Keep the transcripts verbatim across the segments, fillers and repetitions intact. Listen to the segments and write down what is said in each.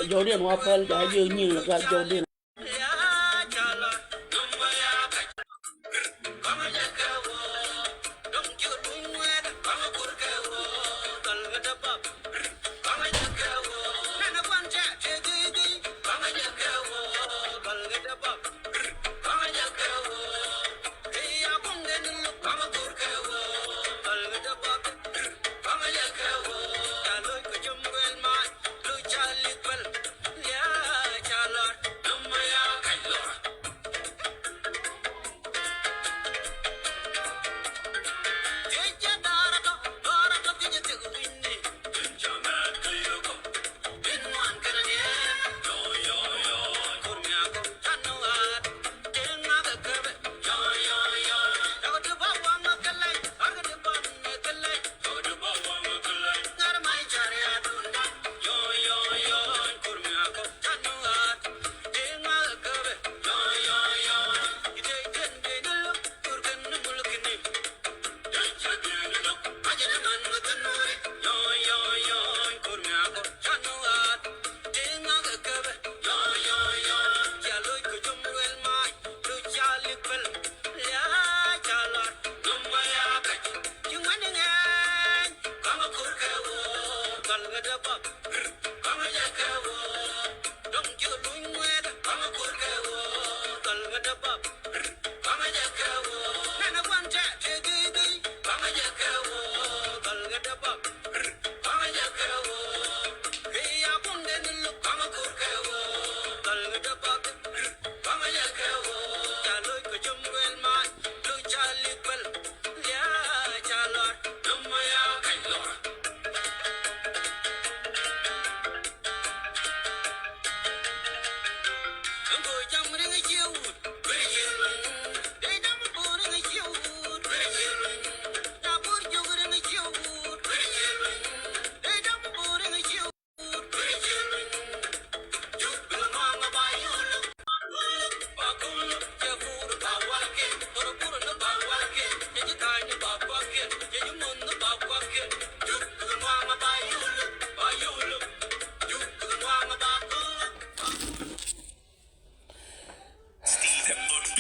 Jɔwdiɛn wa päl, ja jiök nyiŋ la gal jɔwdiɛn.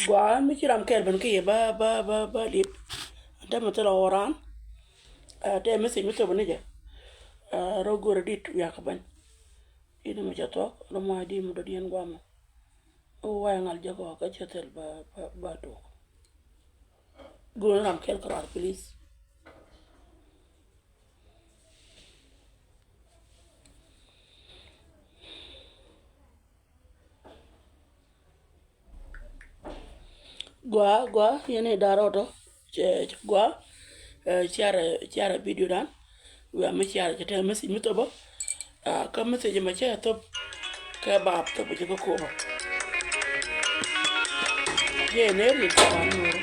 Gua mi ci ram kɛl ben kä yɛ ba, ba, ba, ba lip. Ante mi thil ɣɔran. Ɛ, te message mi thop ni jɛ. Ɛ, rɔ go̱rɛ dit wiak ben. Ini mi ca thuɔk, rɔ mɔ di mi dot yɛn guamɔ. O waya ŋal jɛ kɔ, kä cɛ thil ba, ba, ba tok. Go̱rɛ ram kɛl kɛ ruar, please. Gua, gua, yɛn i̱ da̱r ɔtɔ. Cɛ, cɛ gua. Ɛ, ciarɛ, ciarɛ video dan. Wiaa mi ciarɛ cɛ tɛ message mi thopä. Ɛ, kä message mɛ cɛ thop. Kɛ bap thop cɛ kä kopä. Yɛ nɛ ri cɛ wan nuɔrä.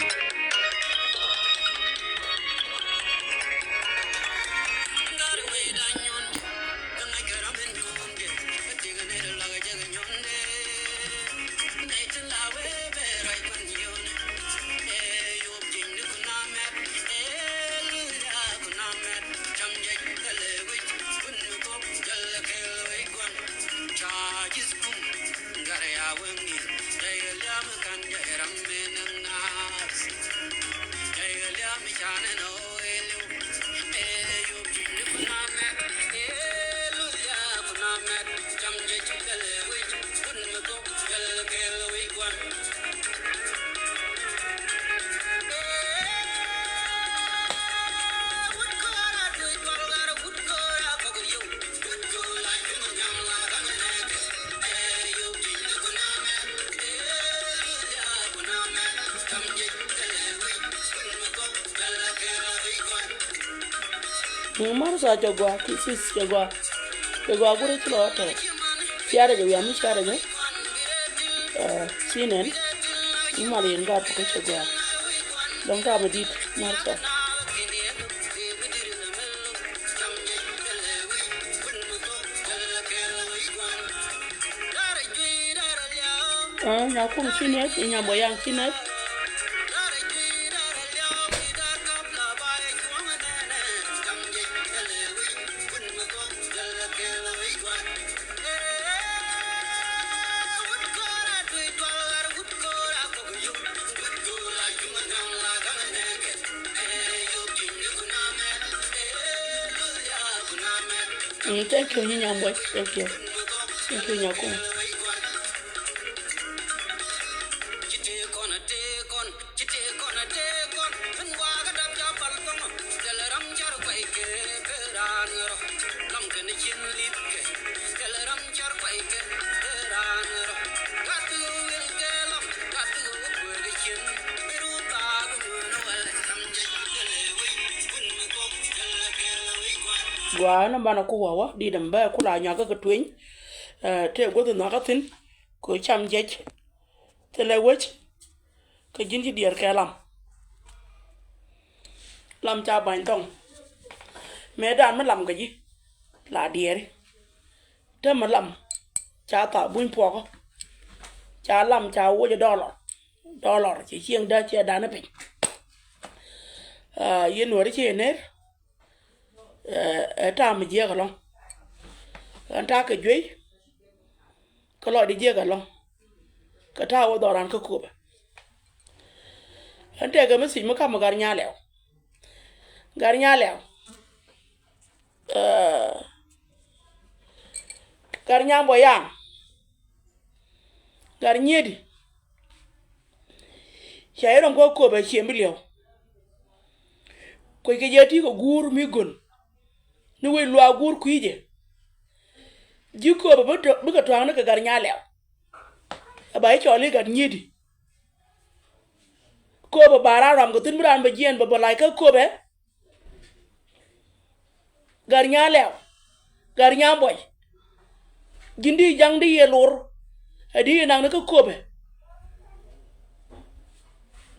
Mar sa cɛ gua ki sis cɛ gua. Cɛ gua guri ci lɔ tɛ. Ciarɛ jɛ wiam mi ciarɛ jɛ. Ɛ, ci nɛn. Ni mal yin gat kɛ cɛ gua. Long time a dit mar sa. Aa, Nyakum ci nɛth, Nyabuɔyaŋ ci nɛth. Mm, thank you, Nyinya Mbuɔc. Thank you. Thank you, Nyakum. Gɔaa ni banɛ ku wawä di dɛm bä ku la nyuak kä kɛ tueny. Ɛ, tëë guäth nhɔakä thi̱n kɛ cam jɛc. Thilɛ wec kɛ ji̱n ci diɛɛr kɛ lam. Lam ca ba̱ny thɔŋ. Mëë dan mi lam kɛ ji̱ la diɛɛri. Te mi lam ca thaak buny puɔkä. Ca lam ca wocɛ dɔlɔr. Dɔlɔr cɛ cieŋ dä cɛ dan piny. Aa, yɛn nuɔri cɛ ner. Ɛ, ɛ ta̱a̱ mi jiɛk ɛlɔ̱ŋ. Ɣän ta̱a̱ kɛ juey. Kä lɔcdɛ jiɛk ɛlɔ̱ŋ. Kɛ ta̱a̱ wä dhɔran kä Köpɛ. Ɣän tëëkɛ mi thiec mi ka̱m ɛ Gat Nyalɛw. Gat Nyalɛw. Ɛ, Gat Nyambuɔyaŋ. Gat Nyiedi. Ca yɛ rɔm kä Köpɛ ciɛ mi liɛw. Kuec kɛ jɛ ti kɛ guur mi gön. Ni wec luaak guur kui̱ jɛ. Ji̱ Köpɛ bikɛ tua̱a̱ŋni kɛ Gat Nyalɛw. Ɛ ba i̱ cɔl i̱ Gat Nyiedi. Köpɛ ba raan rɔm kɛ thi̱n bi raan bɛ jiɛɛn bɛ bɛ lac kä Köpɛ. Gat Nyalɛw, Gat Nyambuɔy. Ji̱n di ja̱ŋ di yɛ lor. Ɛ di yɛ naŋ ni kä Köpɛ.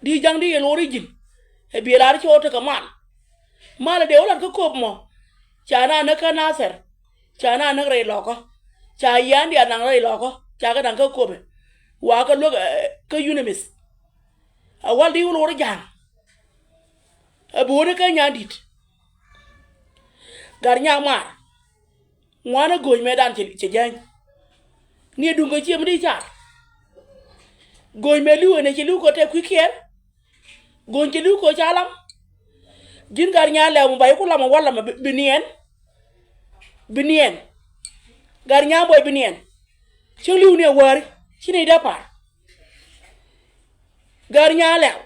Di ja̱ŋ di yɛ lor i̱ ji̱n. Ɛ biɛ lar cɔɔl tekɛ mal. Mal ɛ dee wä lat kä Köpɛ mɔ. Ca na näk kä Nathɛr. Ca na näk rɛy lɔkä. Ca yian diaal naŋ rɛy lɔkä. Ca kɛ naŋ kä Köpɛ. Wakä luäk, ɛ, kä Unimith. Ɛ wal di wä lor i̱ ja̱a̱ŋ. Ɛ bi wä ni kä Nyandit. Gat Nyamar. Ŋuan ɛ go̱o̱ny mɛ dan cɛ, cɛ jäny. Ni ɛ duŋ kɛ ciɛ mi di car. Go̱o̱ny mɛ li̱w ɛn ɛ cɛ li̱w kɛ tɛ kui̱ kiɛɛr. Go̱o̱ny cɛ li̱w kɛ ca lam. Ji̱n Gat Nyalɛw mi ba yi ku lam ɛ wä lam ɛ bi, bi niɛn. Bi niɛn. Gat Nyambuɔy bi niɛn. Cäŋ li̱w ni ɛ wäri. Ci ni dee pa̱a̱r. Gat Nyalɛw.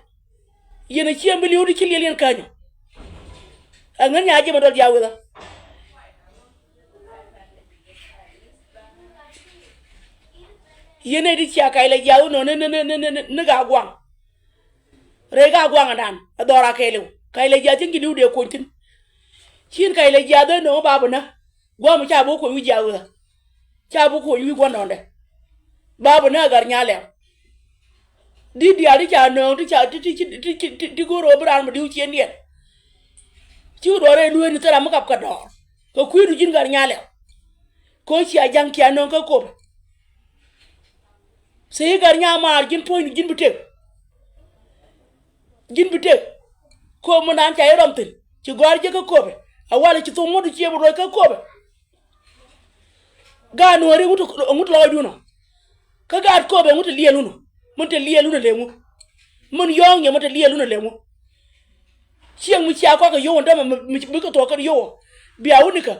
Yɛn a ciɛ mi li̱w di ci liɛl yɛn känyä. Ɛ ŋän nya ji̱ ma dɔl jiaak wethä. Yɛn a di cia kac lɛ jiaak wä nɔ ni, ni, ni, ni, ni, ni, ni Gaa Guaŋ. Rɛy Gaa Guaŋ dan ɛ dhɔr a kɛɛliw. Kac lɛ jiaak cieŋ ji̱ li̱w dee kuɔny thi̱n. Cin kac lɛ jiaak dhee nööŋ ba bi nä. Gua̱a̱m ca bi wä kuɔny wi̱c jiaak wethä. Ca bi kuɔny wi̱c gua̱ndɔɔŋdɛ. Ba bi nä a Gat Nyalɛw. Di diaal ti ca nööŋ ti ca ti ti ti ti ti ti go̱o̱r ɣöö bi raan mi di̱w ciëndiɛn. Cikɛ duɔ̱ɔ̱r rɛy lueeni thil ram mi kap kɛ dɔɔr kɛ kui̱du ji̱n Gat Nyalɛw. Kɛ ɣöö cia ja̱ŋ cia nööŋ kä Köpɛ. Thil Gat Nyamar ji̱n puɔ̱nydu ji̱n bi tëk. Ji̱n bi tëk. Kööp mi naan ca yɛ rɔm thi̱n ci gɔ̱a̱r jiäk kä Köpɛ. A walɛ ci thok ŋuɔ̱tdu ciɛ bi ruɔc kä Köpɛ. Gaat nuɔ̱ɔ̱ri ŋut, ŋut lɔɔcdun ɔ. Kä gaat Köpɛ ŋut te liɛl wun ɔ. Min te liɛl wun ɔ lëŋu. Min yɔ̱ɔ̱ŋ yɛ min te liɛl wun ɔ lëŋu. Cieŋ mi cia kɔakɛ yio̱w ɛn dämɛ mi, mi, mi kɛ thuɔ̱k kɛn yio̱w ɔ. Bia wun ikä.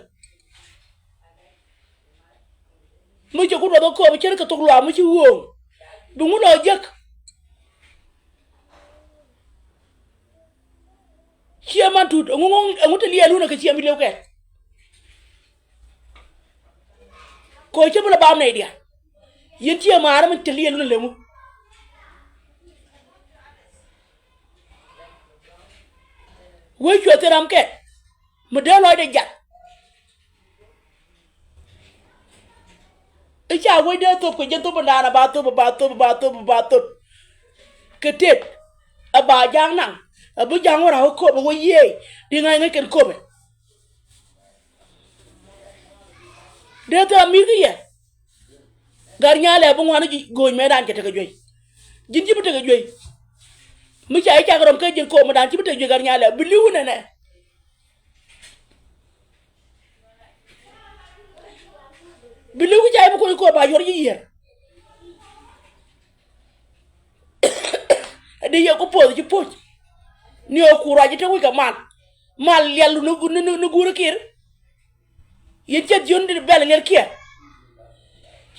Mi cɛ ku ruɔth kä Köpɛ cɛn kɛ thok luaak mi ci ɣööŋ. Bi ŋut lɔɔc jiäk. Ciɛ man tut, ɛŋu, ɛŋu, ɛŋu te liɛl wun ɛ kɛ ciɛ mi liɛw kɛ. Kɛ ɣöö cä bi lɛ bam nɛy diaal. Yɛn ciɛ maarä min te liɛl wun ɛ lɛ ŋu. Wee cuɛ thil ram kɛ mi dee lɔcdɛ jat. I̱ ca wec dee thop kɛ jɛn thop in daanɛ ba thop, ba thop, ba thop, ba thop. Kɛ tet ɛ ba ja̱a̱ŋ naŋ ɛ bi ja̱a̱ŋ wä ra̱a̱ wä Köpɛ wä yiëë di ŋa̱c ŋäc kɛn Köpɛ. Dee thil ami̱i̱r kä yɛ. Gat nyalɛ bi ŋuan ji̱ go̱o̱ny mɛ dan cɛ tekɛ juey. Ji̱n ji̱ bi tekɛ juey. Mi ca i̱ cak rɔm kä ji̱n ko̱o̱m dan ci bi tekɛ juey gat nyalɛ bi li̱w nɛnɛ. Bi li̱w ki ca i̱ bi kuny ko̱o̱m ba yuɔr ji̱ yiër. Di yɛ ku puɔth ci puɔc. Ni ɣä ku ruac i̱ te wi̱c kɛ mal. Mal liɛl ni, ni, ni, ni guur kir. Yɛn cɛ dhiön di bɛl ŋer kiɛ.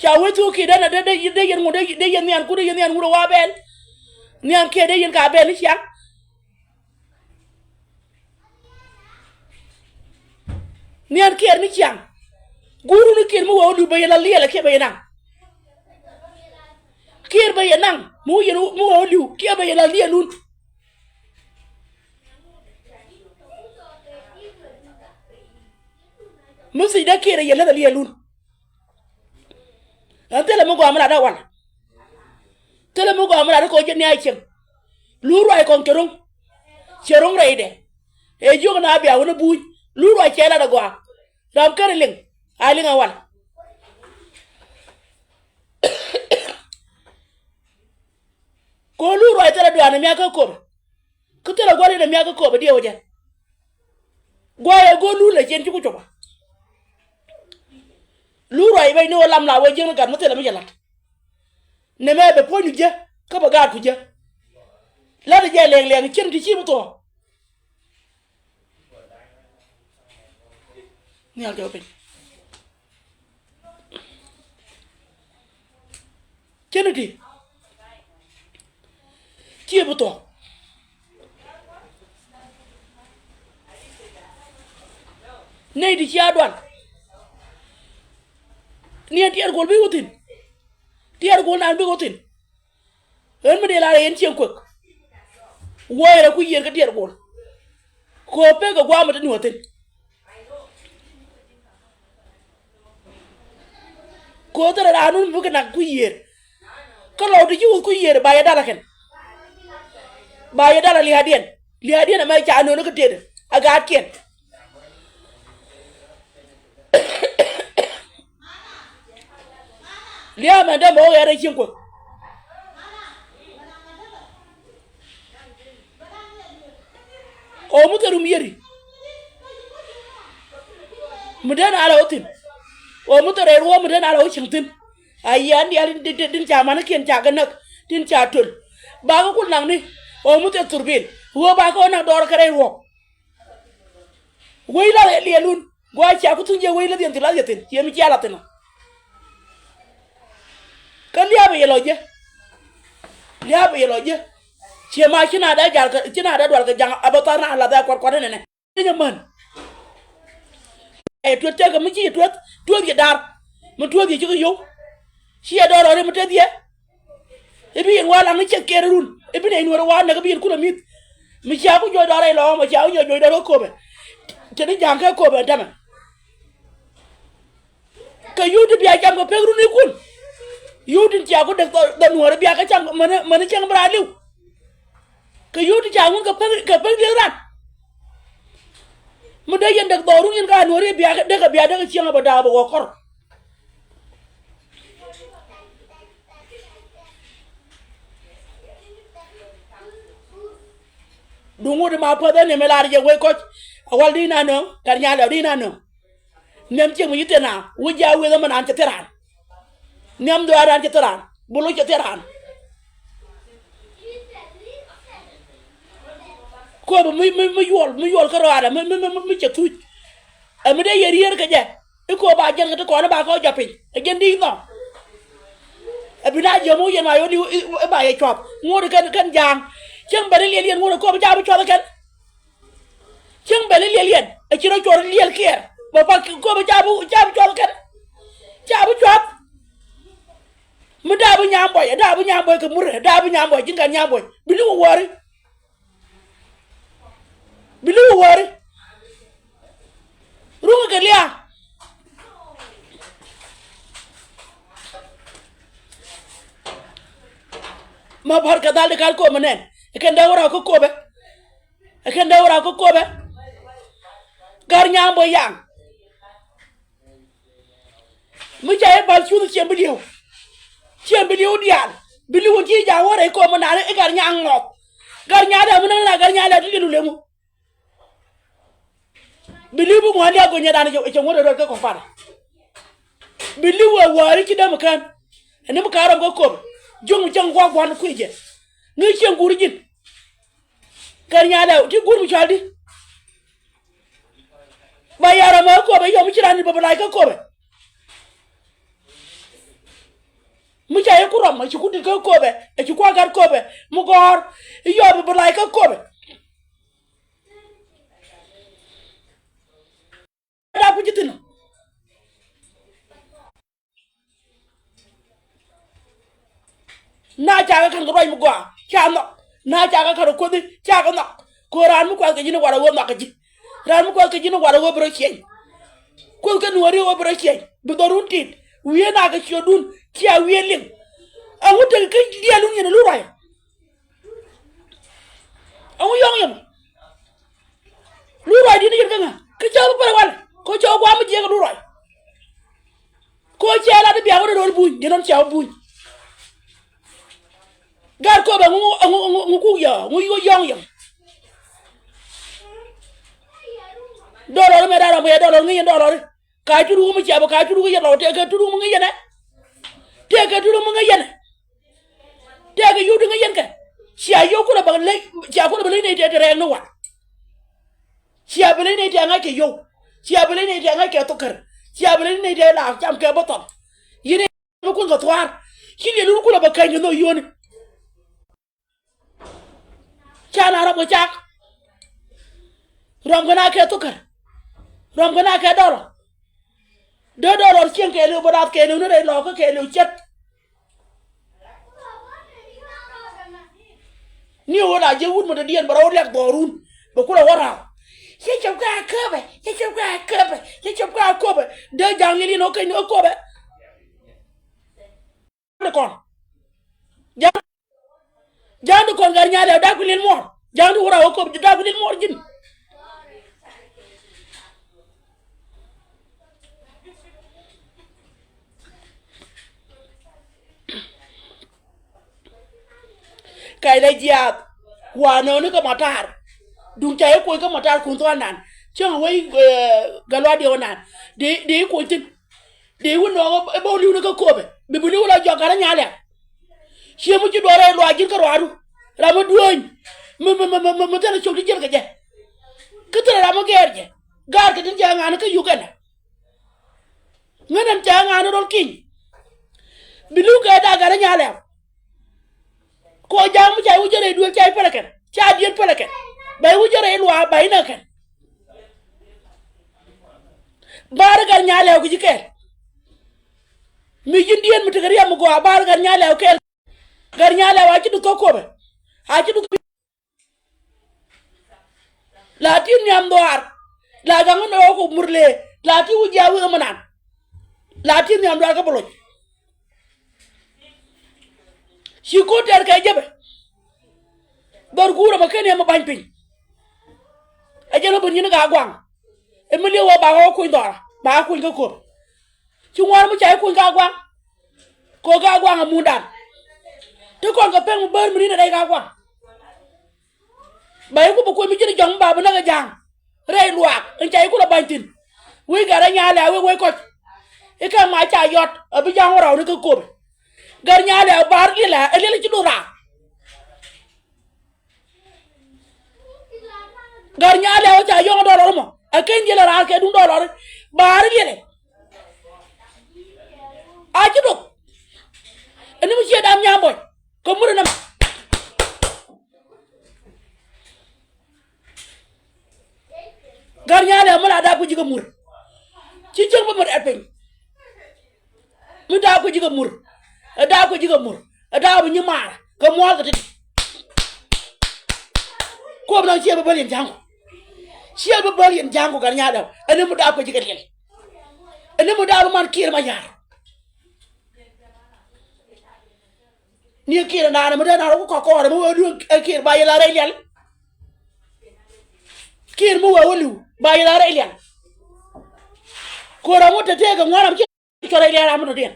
Ca wee thuk kiɛ dee na dee, dee, dee yɛn ŋut, dee, dee yɛn nhian kut, dee yɛn nhian ŋut ɛ wa bɛl. Nhian kiɛ dee yɛn ka bɛl ni ciaŋ. Nhian kiɛ ni ciaŋ. Guurun kiɛ mi wee wä li̱w bɛ yɛn la liɛl kiɛ bɛ yɛn naŋ. Kiɛ bɛ yɛn naŋ. Mi wä yɛn, mi wee wä li̱w kiɛ bɛ yɛn la liɛl nun. Mi thiec dee kiɛt ɛ yɛ läth ɛ liɛɛlun. Ɛn thilɛ mi gɔaa mi lat ɛ wal. Thilɛ mi gɔaa mi lat ɛ kɛ ɣöö jɛ niac cieŋ. Luur ruac kɔŋ cɛ ro̱ŋ. Cɛ ro̱ŋ rɛydɛ. Ɛ jiök na bia wä ni buuny. Luur ruac cɛ lat ɛ gɔaa. Ram kärɛ liŋ. A liŋ ɛ wal. Kɛ ɣöö luur ruac thilɛ duaani miak kä köpɛ. Kä thilɛ gua̱r inɛ miak kä köpɛ diɛw jɛ. Gua̱a̱ ɛ go̱o̱r luur lɛ cien ci ku copä. Luur ruac bɛc ni ɣöö lam la wee jiäkni gat mi thilɛ mi cɛ la̱t. Nɛmɛ bɛ puɔ̱nydu jek kä bɛ gaatku jek. La̱t jɛ lɛŋ lɛŋ cien ti ci bi thuɔ̱ɔ̱. Nhial kɛ piny. Cini ti. Ciɛ bi thuɔ̱k. Nɛy ti cia dual. Ni ɛn tiɛɛr kuɔl bi wä thi̱n. Tiɛɛr kuɔl naan bi wä thi̱n. Ɣän mi dee lar ɛ yɛn cieŋ kuek. Wuɔ̱ɔ̱c rɛ ku yiër kä tiɛɛr go̱o̱l. Köö pek kɛ gua̱a̱m ɛ te nuɔ̱ɔ̱thin. Köö thilɛ raan nun bikɛ nak ku yiër. Kä lɔw ti ci wuth ku yiër ba yɛ dal ɛ kɛn. Ba yɛ dal ɛ lia̱a̱diɛn. Lia̱a̱diɛn ɛmɛ ca nööni kä tëëdɛ ɛ gaatkiɛn. Lia̱a̱ mɛn dee mɛ wä ɣɛɛr ɛ cieŋ kuäk. Ɣöö mi thil rum yieri. Mi dee na lɛ wä thi̱n. Ɣöö mi thil rɛy ruɔ̱ɔ̱m mi dee na lɛ wä cieŋ thi̱n. A yian diaal tin, tin, tin ca manikiɛn ca kɛ näk tin ca töl. Bakɛ kul naŋni. Ɣöö mi thil thurbil ɣöö bakɛ wä näk dɔɔr kɛ rɛy ruɔ̱ɔ̱m. Wec la liɛlun. Gua̱a̱ cia ku thuŋ jiɛ wec läth yɛn thi̱n, läth yɛ thi̱n ciɛ mi cia lath thi̱n ɔ. Kä lia̱a̱pɛ yɛ lɔ jiɛ. Lia̱a̱pɛ yɛ lɔ jiɛ. Ciɛ ma ci na dee jal kɛ, ci na dee dual kɛ ja̱ŋ a bä thar na lath ɛ kuat kuat inɛnɛ. Inyɛ män. Ɛ tueth tëëkɛ mi ci yɛ tueth, tueth yɛ dar. Mi tueth yɛ cikɛ yio̱w. Ci yɛ dɔɔr rɔɔri mi teth yɛ. I̱ bi yɛn wa laŋ ni ciɛth kɛɛr run i̱ bi nɛy nuɔ̱ɔ̱r wa näk i̱ bi yɛn kulɛ mi̱th. Mi cia ku juɔc dɔɔr rɛy lɔɔm ɔ cia ku juɔc juɔc dɔɔr kä köpɛ. Teni ja̱a̱ŋ kɛ köpɛ ɛn tämɛ. Kɛ yio̱w ti bia cam kɛ pek run ikun. Yio̱w tin cia ku dek dhɔ nuɔ̱ɔ̱r i̱ bia kɛ cam mäni mäni cäŋ bi raan li̱w. Kɛ yio̱w ti ca ŋun kɛ pek kɛ pek li̱eth ran. Mi dee yɛn dek dhɔɔr run yɛn ka nuɔ̱ɔ̱r i̱ bia kɛ dek kɛ bia dek kɛ cieŋ ɛ bɛ da̱a̱ bɛ wä kɔr. Duŋ wut ma päth ɛn ni mi lar jɛ wec kɔc. A wal di na nöŋ kar nyal ɛ di na nöŋ. Nhiam ciek mi ci thiet na wec jɛ a weth ɛmɛ naan cɛ thiet raan. Nhiam dhɔaar raan cɛ thiet raan. Bul wec cɛ thiet raan. Kööbä mi mi mi yuɔl mi yuɔl kä rɔaadɛ mi mi mi mi cɛ thuc. Ɛ mi dee yɛ rier kɛ jɛ. I̱ kööbä a jiɛn kɛ ti kɔn i̱ ba kɛ wä jɔp piny ɛ jiɛn di̱i̱t nhɔk. Ɛ bi na jiäm wä yɛn ma yɔn i̱ ba yɛ cuap ŋuɔ̱t kɛn kɛn ja̱a̱ŋ. Cieŋ ben i̱ liɛl yɛn ŋuɔ̱t ɛ kööbä ca bi cuath ɛ kɛn. Cieŋ ben i̱ liɛl yɛn ɛ ci rɔ cuɔr liɛl kiɛɛr bɛ pa kööbä ca bi ca bi cuath ɛ kɛn. Ca bi cuath. Mi da̱a̱ bi nyam buɔy ɛ da̱a̱ bi nyam buɔy kɛ murɛ da̱a̱ bi nyam buɔy ji̱n kɛ nyam buɔy bi ni wä wäri. Bi li̱w wäri. Ruŋ kɛ lia̱a̱. Ma bär kɛ dhal di kal kööbä nɛn. Ɛ kɛn dee wä raw kä kööbä. Ɛ kɛn dee wä raw kä kööbä. Gär nyaam bä yaŋ. Mi ca yɛ bal cuuth ciɛ mi diɛw. Ciɛ bi li̱w diaal, bi li̱w ci ja̱a̱k wä rɛy ko̱o̱m mi naan i̱ Gatnyaaŋ ŋɔk. Gatnyaaŋ dee mi näk na Gatnyaaŋ lɛ ti li̱w lemu. Bi li̱w bi ŋuan liak go̱nyɛ dan cɛ ŋuɔ̱t rɛy rɔɔd kä kɔk pan. Bi li̱w wä wäri ci däm kän. Ɛn ni mi ka̱a̱r rɔm kä ko̱o̱m. Juŋ mi cäŋ gua̱k gua̱n kui̱ jɛ. Ŋi̱i̱c cieŋ guuri ji̱n. Gatnyaaŋ lɛ ti guur mi cual di. Ba yara ma kope yom ci ran ni ba balai ka kope. Mi ca ye ku ram ma ci ku dit ka kope, a ci ku agat kope. Mi gɔr yom ba balai ka kope. Da ku jitin. Na ca kɛ ka̱n kɛ ruac mi gɔaa ca nhɔk. Na ca kɛ ka̱n kɛ kuothi ca kɛ nhɔk. Kɛ raan mi kuath kɛ ji̱n i̱ wat a ɣöö nhɔk kɛ ji̱. Raan mi kuath kɛ ji̱n i̱ wat a ɣöö bi rɔ ciɛny. Kuoth kɛ nuɔ̱ɔ̱ri ɣöö bi rɔ ciɛny bi dhɔrun tit. Wiee na kɛ ciötdun cia wiee liŋ. Ɛŋu tekɛ kä diaalun yɛn ɛ lu ruac. Ɛŋu yɔ̱ŋ yɛn. Lu ruac di̱t ni yɛn kä ŋa kä cä bi pɛl wal kɛ cä guam mi jiɛk lu ruac. Ko cɛ lat i̱ bia wä dee rol buny diɛ nɔn cɛ wä buny. Gat köpɛ ŋu ŋu ŋu ŋu kuk yɛ ŋu yɔ yɔŋ yɛ. Dɔlɔr mɛ daa rɔm kɛ yɛ dɔlɔr ŋi̱i̱c yɛn dɔlɔr. Ka curuk mi cɛ bä ka curuk yɛ lɔw tëë kɛ curuk mi ŋi̱i̱c yɛn ɛ. Tëë kɛ curuk mi ŋi̱i̱c yɛn ɛ. Tëëkɛ yio̱w ti ŋäc yɛn kɛ. Cia yio̱w kulɛ bä ley cia kulɛ bä ley nɛy tëë ti rɛɛk ni wa̱a̱. Cia bä ley nɛy tëë ŋa̱ckɛ yio̱w. Cia bä ley nɛy tëë ŋa̱ckɛ thokär. Cia bä ley nɛy tëë la cam kɛ bä thɔl. Yin i̱ bä kun kɛ thua̱a̱r. Ci liɛl wun kulɛ bä käny kɛ nhök yio̱o̱ni. Ca na rɔm kɛ cak. Rɔm kɛ na kɛ thokär. Rɔm kɛ na kɛ dɔlɔ. Dee dɔlɔ cieŋ kɛɛliw bä rath kɛɛliw ni rɛy lɔɔkä kɛɛliw ce̱t. Ni ɣöö la ji̱ wut mi dɔ̱diɛn bɛ rɔw lɛk dhɔrun bɛ kulɛ wä raw. Cɛ cɛ kua köpɛ, cɛ cɛ kua köpɛ, cɛ cɛ kua köpɛ. Dee ja̱a̱ŋ liɛl yɛn ɣä keny ni ɣä köpɛ. Ja̱a̱ŋ di kɔn. Ja̱a̱ŋ di kɔn Gatnyalɛw dak ku liɛl muɔr. Ja̱a̱ŋ di wä raw ɣä köpɛ dak ku liɛl muɔr ji̱n. Kac lɛ jiaath wanɛ ɣän kä matar. Duŋ ca i̱ kuoc kä matar kun thuan nan cäŋ wec galuadiɛ wä nan. Dee i̱ kuoc thi̱n. Dee i̱ wä nɔɔk i̱ bä wä li̱w ni kä köpɛ bi bi li̱w la jɔak gat i̱ nyalɛ. Ciɛ mi ci duɔrɛ luaac ji̱n kä ruaadu. Ram mi dueeny mi mi mi mi mi thilɛ cop ti jiɛl kɛ jɛ. Kä thilɛ ram mi gɛɛr jɛ. Gaar kɛ tin cɛ ŋa̱a̱n kä Uganda. Ŋän ɛn cɛ ŋa̱a̱n rɔl ki̱ny. Bi li̱w kɛ da̱a̱ gat i̱ nyalɛ. Kɔ ja̱a̱ŋ mi ca i̱ wä jɛ rɛy duel ca i̱ pälɛ kɛn ca diet pälɛ kɛn. Ba i̱ wä jɛ rɛy luaac ba i̱ näk kɛn. Ba̱a̱r i̱ gat nyalɛ kɛ ji̱ kɛɛl. Mi ji̱n dieen mi tekɛ riɛm mi gɔaa ba̱a̱r i̱ gat nyalɛ kɛɛl. Gat nyalɛ a ci duk thok kopɛ. A ci duk. La ti nhiam dhuaar. La gaŋ ni ɣɔk mur lee la ti wi̱c jiaak wi̱i̱ ɣä mi nan. La ti nhiam dhuaar kä boloc. Ci ko̱t tɛɛr kɛ jepɛ. Dhɔr guurä mɛ ken yɛ mɛ ba̱ny piny. Ɛ jɛn ɣä ben nyin kä a gua̱a̱ŋ. Ɛ mi li̱ew ɣä ba ɣä kuny dhɔra ba ɣä kuny kä ko̱r. Ci ŋuan mi ca i̱ kuny kä a gua̱a̱ŋ. Ko̱r kä a gua̱a̱ŋ ɛ mundan. Ti kɔn kɛ pek mi bär mi rin ɛ rɛy kä a gua̱a̱ŋ. Ba i̱ ku bi kuec mi ji̱n jɔ̱ŋ mi ba bi näk ɛ ja̱a̱ŋ. Rɛy luaak in ca i̱ ku lɔ ba̱ny thi̱n. Wec gat rɛy nyaal ɛ a wek wec kɔc. I̱ kɛ ma ca yɔt a bi ja̱a̱ŋ wä rɔw ni kä ko̱p. Gat nyaal ɛ a bar liɛl ɛ liɛl ci duŋ raar. Gat nyaal ɛ wä ca yɔ̱ŋ dɔlɔr mɔ a keny diɛl ɛ raar kɛ duŋ dɔlɔr. Bar liɛl ɛ a ci duŋ. Ɛn ni mi ciɛ dam nyam bɔc kɛ mur ɛn ɛmɛ. Gat nyaal ɛ mi la daa kui̱ ji̱ kɛ mur. Ci cieŋ bä mi rɛt piny. Mi daa kui̱ ji̱ kɛ mur. Ɛ daa kui̱ ji̱ kɛ mur. Ɛ daa bi nyi maar kɛ muaal kɛ ti. Kuɔp naŋ ciɛ bä bäl yɛn ja̱ŋ kɔ. Ciɛ bä bäl yɛn ja̱ŋ kɔ gat nyaal ɛ. Ɛn mi daa kui̱ ji̱ kɛ liɛl. Ɛn mi daa bi man kiɛɛr ma ya̱r. Ni ɛ kiɛɛr ɛn daanɛ mi dee na rɔ ku kɔk kɔɔrɛ mi wee du ɛ kiɛɛr ba yɛ la rɛy liɛl. Kiɛɛr mi wee wä li̱w ba yɛ la rɛy liɛl. Ko̱r ram wä te tëëk ɛ ŋuan ram ci cɔ rɛy liɛl ram mi dɔ̱diɛn.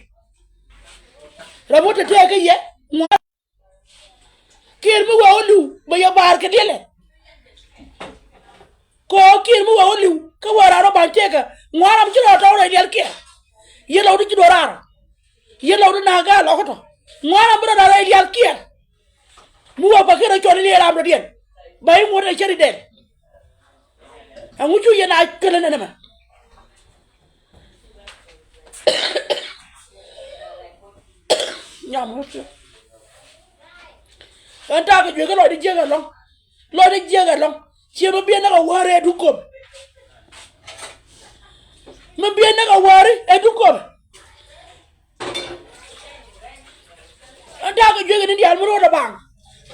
Ram mi te tëëkä yɛ ŋuan. Kiɛɛr mi wä wä li̱w bɛ yɛ baar kɛ diɛlɛ. Kɛ ɣöö kiɛɛr mi wä wä li̱w kä wä raar wä ba̱ny tëëkä ŋuan ram ci rɔ tɔ̱ rɛy lial kiɛɛr. Yɛ lɔw di ci duɔ̱ɔ̱r raar. Yɛ lɔw di na̱a̱k gaal lɔkä tɔ̱ ŋuan ram bi rɔ raar rɛy lial kiɛɛr. Mi wä pa̱kiɛn rɔ cɔl i̱ liɛɛr ram dɔ̱diɛn. Ba i̱ ŋuɔ̱t ɛ cär i̱ dɛl. Ɛŋu cu yɛn a kälä nɛn ɛmɛ? Nyam ɣöö piɛth. Ɣän ta̱a̱ kɛ juëc kä lɔcdä jiäk ɛlɔ̱ŋ. Lɔcdä jiäk ɛlɔ̱ŋ. Ciɛ mi biɛ näk a wäri ɛ duŋ köpɛ. Mi biɛ näk a wäri ɛ duŋ köpɛ. Ɣän ta̱a̱ kɛ juëc kɛ ni diaal mi ro̱o̱dɛ baŋ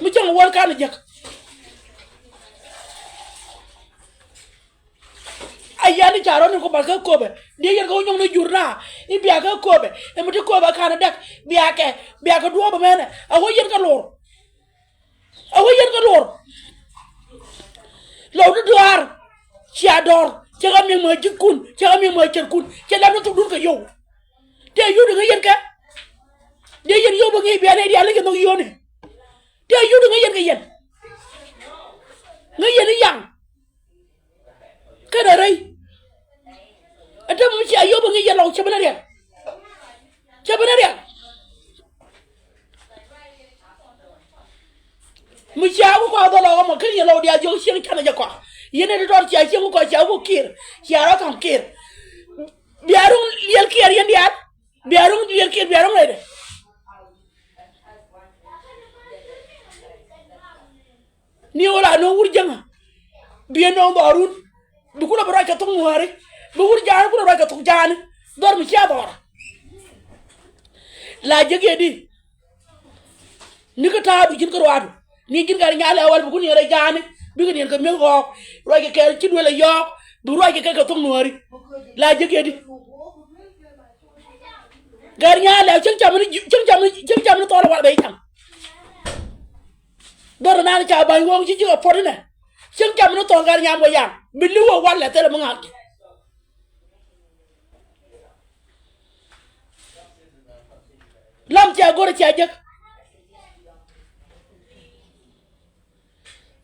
mi cäŋ wäl kan jek. A yɛn i̱ ca rɔ̱ ni ku bal kä köpɛ diɛ yɛn kɛ wä nyɔŋ ni jur na. I̱ bia kä köpɛ ɛmɛ ti köpɛ kan däk bia kɛ bia kɛ duɔ̱ɔ̱p ɛmɛnɛ a wä yɛn kɛ lor. A wä yɛn kɛ lor. Lɔw ti duaar cia dɔr cɛ kɛ mi̱eŋ mɛ ji̱kun cɛ kɛ mi̱eŋ mɛ cɛrkun cɛ lɛm ni thukdun kɛ yio̱w. Tëë yut ŋäc yɛn kɛ. Dee yɛn yio̱w bä ŋi̱i̱c bia nɛy diaal ni kɛ nhök yio̱o̱ni. Tëë yut ŋäc yɛn kɛ yɛn. Ŋäc yɛn i̱ yaŋ. Kɛnɛ rɛy. Ɛn te mi cia yio̱w bä ŋi̱i̱c yɛn lɔw cɛ ben a riɛl. Cɛ ben a riɛl. Mi cia ku kɔak dhɔl ɔmɔ ken yɛ lɔw diaal jiök cieŋ canɛ jɛ kɔak. Yɛn ɛ ti tɔt cia cieŋ ku kɔak cia ku kiir cia rɔ ka̱m kiir. Bia ruŋ liɛl kiɛɛr yɛn diaal. Bia ruŋ liɛl kiɛɛr bia ruŋ rɛydɛ. Ni wä la nööŋ wur jäŋä. Biɛ nööŋ dhɔrun. Bi kulɛ bi ruac kɛ thok nuääri. Bi wur ja̱a̱ni kulɛ ruac kɛ thok ja̱a̱ni. Dhɔr mi cia dhɔr. La jek yɛ di. Ni kä ta̱a̱du ji̱n kä ruaadu. Ni ji̱n gat nyaal ɛ wal bi kun yɛn rɛy ja̱a̱ni. Bikɛ niɛn kɛ mi̱eth ɣɔɔk. Ruac kɛ kɛɛl ci duël ɛ yɔɔk. Bi ruac kɛ kɛ kɛ thok nuääri. La jek yɛ di. Gat nyaal ɛ cieŋ cam ni cieŋ cam ni cieŋ cam ni thɔɔl ɛ wal bɛ i̱ cam. Dhɔr naan ca ba̱ny ɣööŋ ci ji̱ kɛ puɔ̱t inɛ. Cieŋ cam ni thɔɔl gat nyam wä yaŋ bi li̱w wä walɛ thilɛ mi ŋa̱k. Lam cia go̱r cia jek.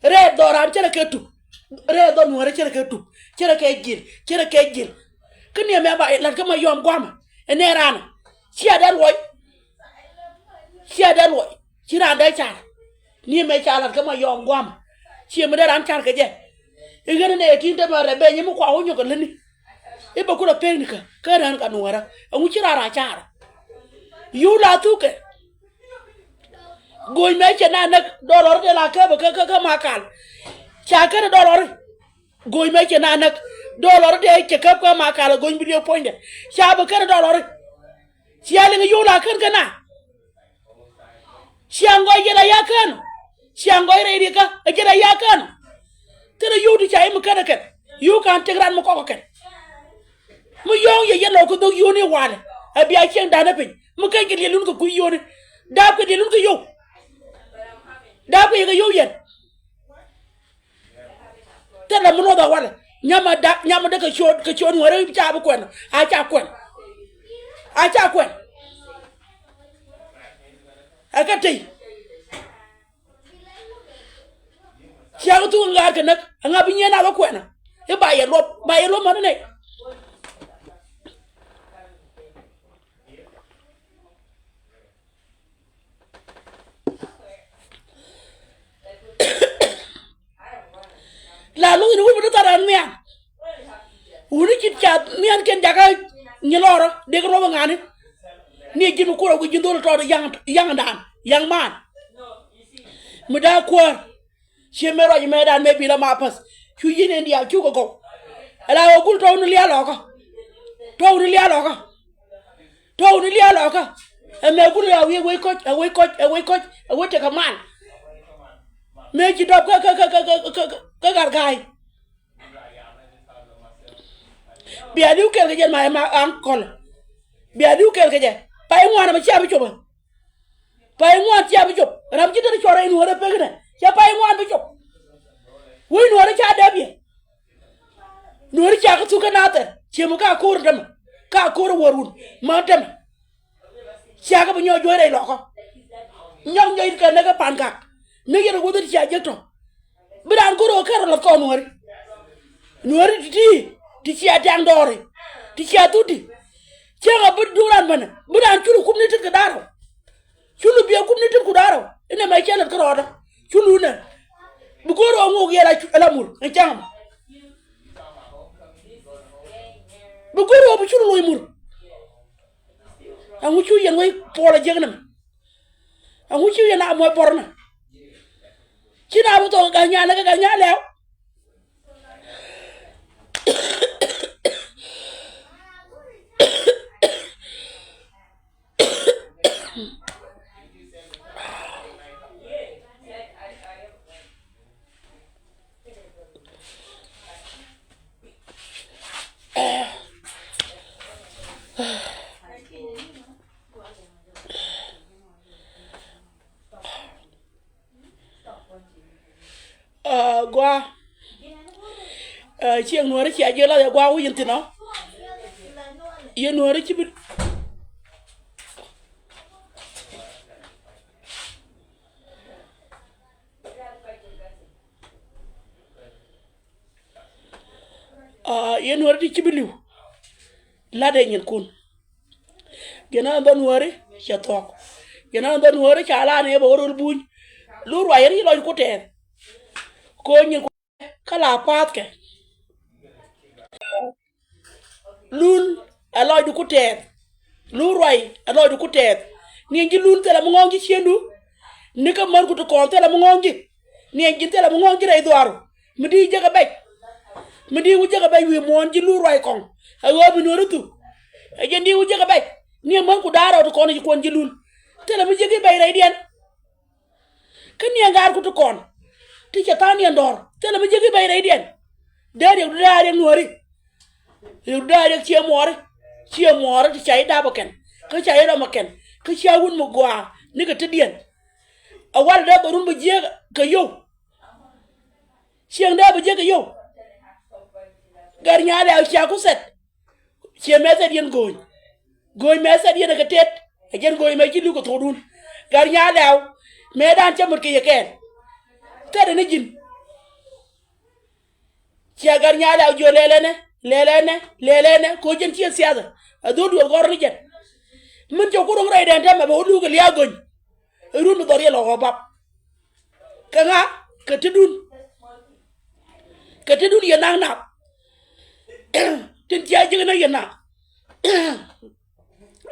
Rɛɛ dhɔran cɛ rɛ kɛ tup. Rɛɛ dhɔ nuɔrɛ cɛ rɛ kɛ tup. Cɛ rɛ kɛ jil cɛ rɛ kɛ jil. Kä ni ɛmɛ ba lat kä ma yɔm guamä. Ɛnɛ ranɛ cia dee luɔc. Cia dee luɔc ci raan dee car. Ni mɛ ca lat kä ma yɔɔŋ guam. Ciɛ mi dee raan car kɛ jɛ. I̱ ɣän inɛ yɛ ti̱i̱n te mɛ rɛ ben yɛ mi kua wä nyɔk kɛ lätni. I̱ bɛ kulɛ pekni kä kä rään ka nuɔ̱ɔ̱rä ɛŋu ci raan raan car. Yuu la thukɛ. Go̱o̱ny mɛ cɛ na näk dɔlɔri dee la käp kä kä kä ma kal. Ca kɛn dɔlɔri. Go̱o̱ny mɛ cɛ na näk dɔlɔri dee cɛ käp kä ma kal go̱o̱ny bi dee puɔ̱nydɛ. Ca bi kɛn dɔlɔri. Cia liŋ yuu la kän kä na. Cia ŋɔc yɛn a ya kän. Cia ŋɔc rɛy rikä a jɛn a ya kän. Thilɛ yio̱w ti ca i̱ mi kän ɛ kɛn yio̱w ka̱n tëk ran mi kɔk ɛ kɛn. Mi yɔ̱ɔ̱ŋ yɛ yɛn lɔk kä dhok yio̱o̱ni walɛ a bia cieŋ da̱n ɛ piny mi kän kɛ liɛlun kɛ kui̱ yio̱o̱ni. Daap kɛ liɛlun kɛ yio̱w. Daap kɛ yɛ kɛ yio̱w yɛn. Thilɛ mi luɔth a walɛ nyam a dak nyam a dee kɛ ciöt kɛ ciöt ŋuɛ̈ri ca bi kuɛn a ca kuɛn. A ca kuɛn. Ɛ kɛ tëy. Ciaŋ thuk ŋa̱a̱r kɛ näk ɛŋa bi nyieen a bä kuɛn a i̱ ba yɛ luɔp ba yɛ luɔp män inɛ. La lo̱ŋ in wut mi ti thar an nhiam. Wuni cit ca nhiam kɛn jakä nyi lɔrä dek ruɔp ŋa̱ni. Ni ji̱n mi kur a wi̱c ji̱n dhol tɔɔt yaŋ yaŋ dan yaŋ man. Mi daa kuäär. Ciɛ mëë ruac mëë dan mëë bil ama päth. Cu yi̱n in diaal cukɛ gɔw. Ala ɣöö gul tɔw ni lial ɔkä. Tɔw ni lial ɔkä. Tɔw ni lial ɔkä. Ɛmɛ gul ya wi̱i̱ wec kɔc ɛ wec kɔc ɛ wec kɔc ɛ wec tekɛ man. Mëë ci dɔp kä kä kä kä kä kä kä kä garga̱a̱y. Bia li̱w kɛl kɛ jɛ ma ɛma aŋkɔl. Bia li̱w kɛl kɛ jɛ pay ŋuan ɛmɛ cia bi cop ɛ. Pay ŋuan cia bi cop ram ci deri cuɔr rɛy nuɔ̱ɔ̱rɛ pek inɛ cɛ pay ŋuan bi cop. Wec nuɔ̱ɔ̱rɛ ca dɛp yɛ. Nuɔ̱ɔ̱rɛ ca kä thuk kä nathɛr ciɛ mi ka ko̱r dämɛ ka ko̱r wäär wun ma dämɛ. Cia kɛ bi nyɔk juɔc rɛy lɔkä. Nyɔk nyɔc kɛ näk kɛ Pangak. Näk yɛn kɛ wuɔth ti cia jek tɔ. Bi raan go̱r ɣöö kɛn rɔ lath kɔn Nuääri. Nuääri ti ti ti cia tiaŋ dɔɔri. Ti cia thuti. Cieŋ a bi duŋ raan bänä bi raan culu kum ni tin kɛ da̱rä. Culu biɛ kum ni tin ku da̱rä inɛ mɛ cɛ lät kärɔɔdä. Culu nɛ bi go̱r ɣöö ŋok yɛl a cu- a la mur ɛn cäŋ. Bi go̱r ɣöö bi culu loc mur. Ɛŋu cu yɛn wec puɔl a jiäknɛ mɛ? Ɛŋu cu yɛn a muɔc bɔrnɛ? Ci na bi thok kɛ Gatnyal kɛ Gatnyal lɛw. Aa, gua. Aa, cieŋ Nuääri cia jiɛ lath ɛ gua wi̱c in thi̱n ɔ. Yɛ Nuääri ci bi. Aa, yɛn Nuääri ti ci bi li̱w. La̱tdɛ nyinkun. Yɛn a dhɔn Nuääri cɛ thuɔ̱k. Yɛn a dhɔn Nuääri ca la nɛ bɛ wä röl buny. Lur ruac yɛn ci lɔc ku tɛɛth. Ko̱ nyinkun kä la pa̱a̱thkɛ. Lul ɛ lɔcdu ku tɛɛth. Lul ruac ɛ lɔcdu ku tɛɛth. Niɛn ji̱ lul thilɛ mi ŋɔ̱ɔ̱ŋ ji̱ ciëndu. Ni kä mär ku ti kɔn thilɛ mi ŋɔ̱ɔ̱ŋ ji̱. Niɛn ji̱ thilɛ mi ŋɔ̱ɔ̱ŋ ji̱ rɛy dhuaaru. Mi di jek ɛ bɛc. Mi di wä jek ɛ bɛc wi̱i̱ muɔ̱ɔ̱n ji̱ lul ruac kɔŋ. Ɛ ɣöö bi Nuääri thuk. Ɛ jɛn di wä jek ɛ bɛc. Niɛn mär ku da̱a̱r rɛw ti kɔn ci kuɔn ji̱ lul. Thilɛ mi jek i̱ bɛc rɛydiɛn. Kä niɛn gaat ku ti kɔn ti cɛ tha̱a̱ŋ niɛn dɔ̱r thilɛ mi jiäk i̱ bɛc rɛydiɛn. Dee riɛk du dee a riɛk Nuääri. Riɛk du dee a riɛk ciɛ muɔɔri. Ciɛ muɔɔri ti ca i̱ dap ɛ kɛn kä ca i̱ rɔm ɛ kɛn kä cia wut mi gɔaa nikɛ tetdiɛn. Ɛ wal dee bɛ run bɛ jiääk kɛ yio̱w. Cieŋ dee bɛ jiääk kɛ yio̱w. Gatnyal ɛ cia ku sɛt. Ciɛ mɛthɛt yɛn go̱o̱ny. Go̱o̱ny mɛthɛt yɛn ɛ kɛ tet. Ɛ jɛn go̱o̱ny mɛ ji̱ luk kɛ thokdun. Gatnyal ɛ mëëdan cä mut kɛ yɛ kɛɛl. Thɛt ɛ ni ji̱n. Ciɛ Gatnyal ɛ jiö lɛl ɛnɛ lɛl ɛnɛ lɛl ɛnɛ kɛ ɣöö jɛn ciɛ thiathɛ. Ɛ dho̱r duɔl gɔ̱r ni jɛn. Min cɛ ku ro̱ŋ rɛydɛn tɛmɛ bɛ wä luk kɛ lia̱a̱ go̱ny. Ɛ run mi dhɔr yɛ lɔ ɣɔ̱ bap. Kɛ ŋa? Kɛ tetdun. Kɛ tetdun yɛ na̱k na̱k. Tin cia ji̱k ni yɛ na̱k.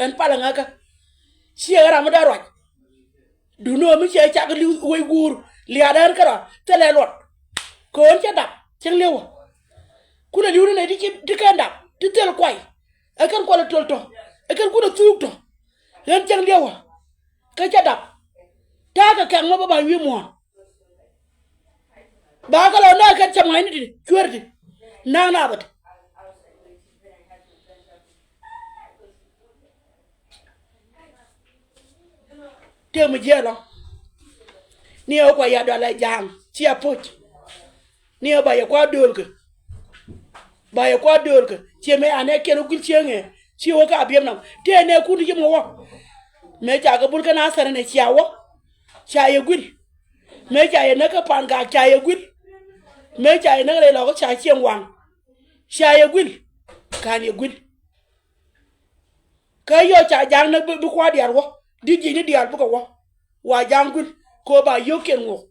Ɛn palä ŋäkä. Ciɛ ɣän ram mi dee ruac. Duŋni ɣän mi ciɛ cak li̱w wec guur lia̱a̱ dee ɣän kärɔa thilɛ luɔt. Kɛ ɣän cä dap cäŋ li̱wä. Kulɛ li̱w ni nɛy ti ci ti kɛn dap ti thil kuay. Ɛ kɛn kualɛ töl tɔ ɛ kɛn kulɛ thuuk tɔ. Ɣän cäŋ li̱wä. Kä cä dap. Ta̱a̱ kɛ kɛ̈k mɔ bä ba̱ny wi̱i̱ muɔ̱ɔ̱n. Ba kɛ lɔ naath kɛn cɛ ma̱a̱cni ti cueer ti na̱a̱ŋ naath ɛ ti. Tëë mi jiɛɛl ɔ. Ni ɛ wä kua ya dualɛ ja̱a̱ŋ ci a poc. Ni ɛ ba yɛ kua döölkɛ. Ba yɛ kua döölkɛ ciɛ mëë anɛ kiɛn wä guil cieŋɛ. Ci wä ka biɛm nam tëë nɛ kun ti ci mɔ wä. Mëë ca kɛ bul kɛn a thɛrɛ nɛ cia wä. Ca yɛ guil. Mëë ca yɛ näk kä Pangak ca yɛ guil. Mëë ca yɛ näk rɛy lɔkä ca cieŋ waŋ. Ca yɛ guil. Ka̱n yɛ guil. Kä yɔ ca ja̱a̱ŋ näk bi, bi kua diaal wä di ji̱cni diaal bikɛ wä. Wa ja̱a̱ŋ guil kɛ ɣöö ba yio̱wkiɛn ŋuɔ̱k.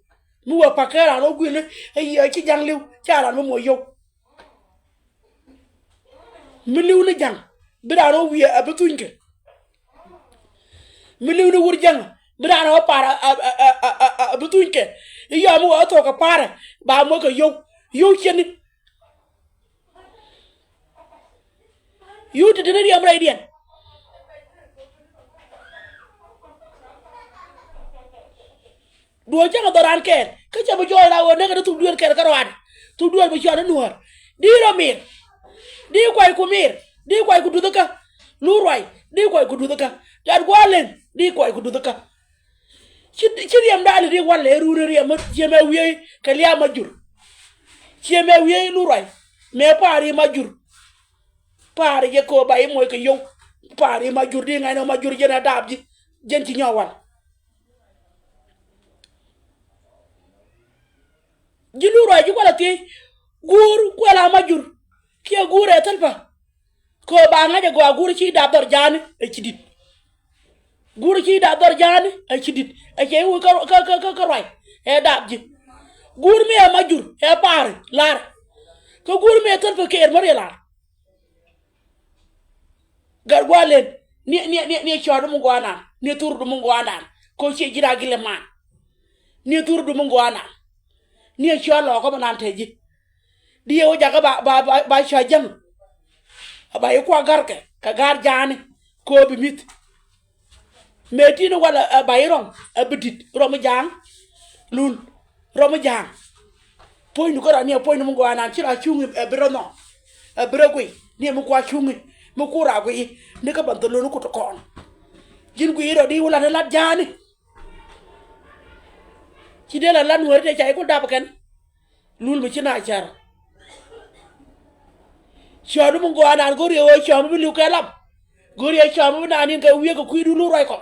Mi wä pa̱k kɛ raan rɔ guil i̱ ɛ yiëë ci ja̱ŋ li̱w ca raan mi muɔc yio̱w. Mi li̱w ni ja̱ŋ bi raan rɔ wiee ɛ bi thuny kɛ. Mi li̱w ni wur jäŋä bi raan ɛ wä par a, a, a, a, a, a bi thuny kɛ. I̱ yɔm i̱ wä ɛ thok kɛ parɛ ba muɔc kɛ yio̱w. Yio̱w cieni. Yio̱w ti ti ni riɛm rɛydiɛn. Duɔ̱ɔ̱c cäŋ a dhɔran kɛɛl kä cɛ bi jɔɔc la ɣöö näk kɛ ni thuk duëël kɛɛl kä rɔaadɛ. Thuk duëël bi cɔal ni nuäär di rɔ mir. Di kuay ku mir di kuay ku duth kä. Lu ruay di kuay ku duth kä. Gat gua̱a̱ leŋ di kuay ku duth kä. Ci ci riɛm da̱a̱n di walɛ run riɛm ciɛ mɛ wiee kɛ lia̱a̱ ma jur. Ciɛ mɛ wiee lu ruay mɛ pa̱a̱r i̱ ma jur. Pa̱a̱r i̱ jɛ kɛ ɣöö ba i̱ moc kɛ yio̱w. Pa̱a̱r i̱ ma jur di ŋa̱cnɛ ma jur jɛn a daap ji̱. jɛn ci nyɔk wal. Ji̱ luk ruac ji̱ kualɛ thiec guur kuɛ la Majur kiɛ guur ɛ Thälpä. Kɛ ɣöö ba ŋa̱c ɛ gɔaa guur ci dap dhɔr ja̱a̱ni ɛ ci di̱t. Guur ci dap dhɔr ja̱a̱ni ɛ ci di̱t ɛ cɛ i̱ wä kä kä kä kä ruac ɛ dap ji̱. Guur mi ɛ Majur ɛ pa̱a̱ri la̱r. Kä guur mi ɛ Thälpä kɛɛr mär yɛ la̱r. Gat gua̱a̱ len ni ni ni ni cɔɔt mi gua̱a̱nan ni thur du mi gua̱a̱nan. Kɛ ɣöö ciɛ ji̱ raa gilɛ man ni thur du mi gua̱a̱nan. Ni cɔɔt lɔɔkä mi nan te ji̱. Di yɛ wä jakä ba ba ba ba cua jäŋ. Ba yi kua garkɛ kɛ gar ja̱a̱ni kɛ ɣöö bi mi̱th. Mëë ti̱n walɛ ɛ ba yi rɔm ɛ bi di̱t rɔm ja̱a̱ŋ. Lul rɔm ja̱a̱ŋ. Puɔ̱nydu kä rɔ ni ɛ puɔ̱nydu mi gɔaa nan ci rɔ cuŋ ɛ bi rɔ nhɔk. Ɛ bi rɔ guiy ni ɛ mi kua cuŋ mi ku raa guiy ni kä ban thol lul ni kut kɔn. Ji̱n guiy rɔ di wä lat lat ja̱a̱ni. Ci dee la lat Nuääri dee ca yi ku dap kɛn. Lul mi ci na car. Cɔɔdu mi gɔaa nan go̱o̱r yɛ ɣöö cɔɔdu mi li̱w kɛ lam. Go̱o̱r yɛ cɔɔdu mi naan in kɛ wi̱i̱ kɛ kui̱du lu ruac kɔ.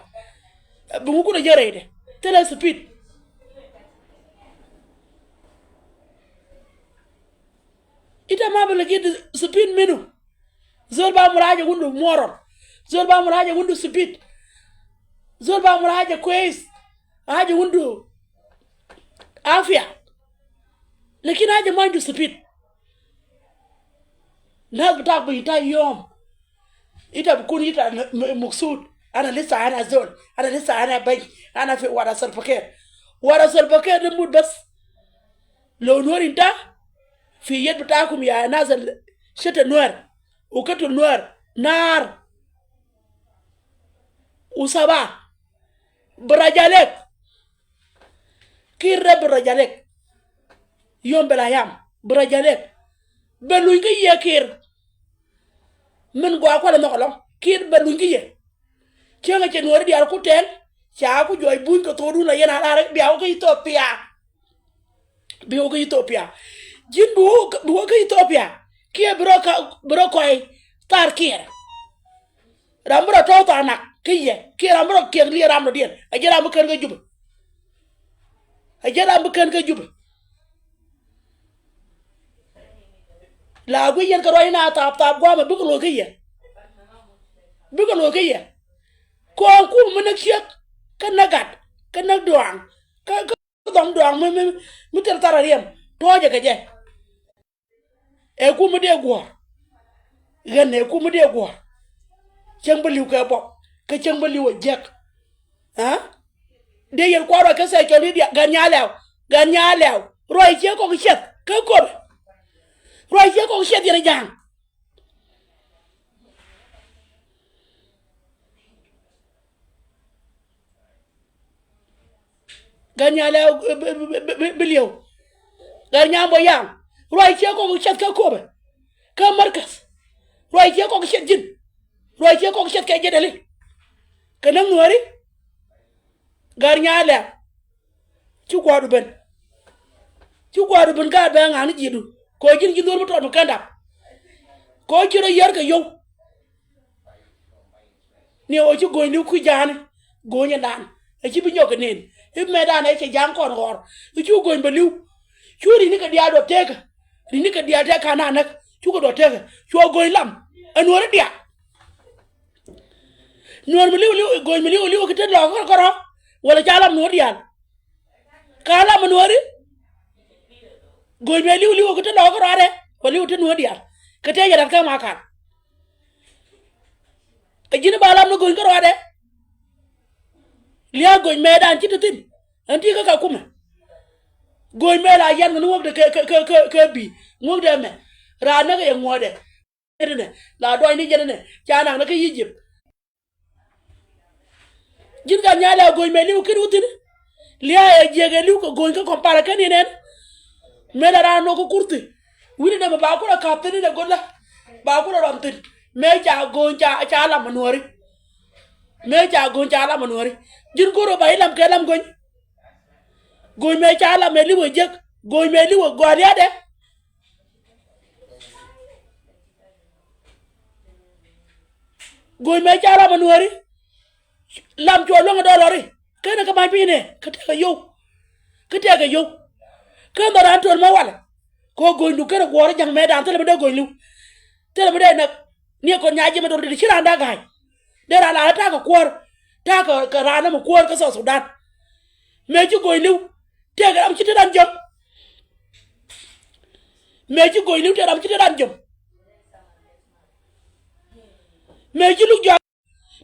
Bi ŋu kun a jɛ rɛydɛ thilɛ speed. Ita ma bi lɛ ji̱ speed minu. Zol ba mul haja wundu moral. Zol ba mul haja wundu speed. Zol ba mul haja kwes. Haja wundu afia. Lakin haja ma indu speed. Nas bitak bi inta yom. Ita bikun ita muksud. Ana lisa ana zol. Ana lisa ana beny. Ana fi wara Salva Kiir. Wara Salva Kiir de mut bas. Lo Nuer inta fi yed bitakum ya nas al shete Nuer. Uketul Nuer. Nar. Usaba. Biraja lek. Kiir de biraja lek. Yom bel ayam biraja lek. Bɛ luny kä yɛ Kiir. Min gɔaa kualɛ nhɔk ɛlɔ̱ŋ Kiir bɛ luny kä yɛ. Cieŋɛ cɛ Nuääri diaal ku tɛl ca ku juɔc buny kɛ thokdun la yɛn a raar bia wä kä Ithiopia. Bi wä kä Ithiopia. Ji̱n bi wä bi wä kä Ithiopia kiɛ bi rɔ ka bi rɔ kɔy thar Kiir. Ram bi rɔ tɔ̱ thanak kä yɛ kiɛ ram bi rɔ kiɛk liɛɛr ram dɔ̱diɛn a ji̱ ram bi kän kä Jubɛ. A ji̱ ram bi kän kä Jubɛ. La guic yɛn kɛ ruac ina thap thap guamɛ bikɛ lo̱c kä yɛ. Bikɛ lo̱c kä yɛ. Kɔn kum mi näk ciek kä näk gat kä näk duaŋ kä kä dhɔm duaŋ mi mi mi thil thar a riɛm tɔ̱ɔ̱cɛ kɛ jɛ. Ɛ kum mi dee guɔ̱ɔ̱r. Ɣän ɛ kum mi dee guɔ̱ɔ̱r. Cäŋ bä li̱w kɛ bɔk kä cäŋ bä li̱w ɛ jiäk. Aa dee yɛn kua̱r ruac kä sɛɛcɔl ni diaal gan nyaa lɛw gan nyaa lɛw. Ruac ciek kɔk ciɛth kä kopɛ. Ruac ciek kɔk ciɛth yɛn ja̱a̱ŋ. Gan nyaa lɛw bi li̱w. Gan nyaa bɔ yaŋ. Ruac ciek kɔk ciɛth kä kopɛ. Kä märkäth. Ruac ciek kɔk ciɛth ji̱n. Ruac ciek kɔk ciɛth kɛ jɛ dɛli. Kɛ näk Nuääri. Gar nyaa lɛ̈k. Ci gua̱a̱du ben. Ci gua̱a̱du ben gaat ben ŋa̱a̱n ni ji̱du kɛ ɣöö ji̱n ji̱ dhuɔ̱ɔ̱r mi tɔt mi kɛn dap. Kɛ ɣöö ci rɔ yär kɛ yio̱w. Ni ɣöö ci go̱o̱ny li̱w kui̱ ja̱a̱ni go̱o̱ny ɛndan. Ɛ ci bi nyɔk kɛ nen i̱ mɛtdan ɛ cɛ ja̱a̱ŋ kɔn ɣɔr. I̱ cu go̱o̱ny bɛ li̱w. Cu ri̱ni kɛ diaal duɔth tekä. Ri̱ni kɛ diaal tɛk ka̱n anäk cukɛ duɔth tekä. Cuɔ go̱o̱ny lam ɛ Nuääri diaal. Nuäär mi li̱w li̱w go̱o̱ny mi li̱w li̱w ki te lɔɔk kärɔ̱ kärɔ̱. Wala ca lam Nuäär diaal. Ka lam Nuääri. Go̱o̱ny mi li̱w li̱w ki te lɔɔk kärɔ̱ adɛ wala li̱w te Nuäär diaal. Kɛ te jɛ lat kä ma kal. Ɛ ji̱n ba lam ni go̱o̱ny kärɔ̱ adɛ. Lia̱a̱ go̱o̱ny mɛɛdan ci te thi̱n. Ɛn ti kä ka kumɛ. Go̱o̱ny mɛɛ la yan kɛ ni ŋuɔ̱kdɛ kɛ kɛ kɛ kɛ bi ŋuɔ̱kdɛ mɛ. Raan näk ɛ ŋuɔ̱ɔ̱dɛ. Jɛn inɛ la duɔ̱cni jɛn inɛ ca naŋ ni kä Egypt. Ji̱n ka nyal ɛ go̱o̱ny mɛ li̱w kin wä thi̱n. Lia̱a̱ ɛ jiɛk ɛ li̱w kɛ go̱o̱ny kä Kampala kä ni nɛn. Mëë la raan nɔ kä kurthi wi̱ni nɛ mɛ ba kulɛ ka̱p thi̱n inɛ go̱lä. Ba kulɛ rɔm thi̱n mëë ca go̱o̱ny ca ca lam ɛ Nuääri. Mëë ca go̱o̱ny ca lam ɛ Nuääri. Ji̱n go̱o̱r ɛ ba ilam kɛ lam go̱ny. Go̱o̱ny mëë ca lam ɛ li̱w ɛ jiäk go̱o̱ny mëë li̱w ɛ gɔ̱a̱liatdɛ. Go̱o̱ny mëë ca ram ɛ Nuääri. Lam cuɔ luäŋ dɔlɔri. Ken kä ba̱ny piny nɛ kä tɛkɛ yio̱w. Kä tɛkɛ yio̱w. Ken dhɔran töl ma walɛ. Kɛ ɣöö go̱nydu ken guɔ̱ɔ̱r ja̱ŋ mɛ dan thilɛ mi dee go̱ny li̱w. Thilɛ mi dee näk. Ni ɛ kɔn nyac jɛ mɛ dɔl dit ci raan da̱k ga̱a̱c. Dee raan la ta̱a̱ kɛ kuäär. Ta̱a̱ kɛ, kɛ raan ɛmɛ kuäär kä South Sudan. Mëë ci go̱ny li̱w. Tëëkɛ ram ci te ran jiäm. Mëë ci go̱ny li̱w tëë ram ci te ran jiäm. Mëë ci luk jɔak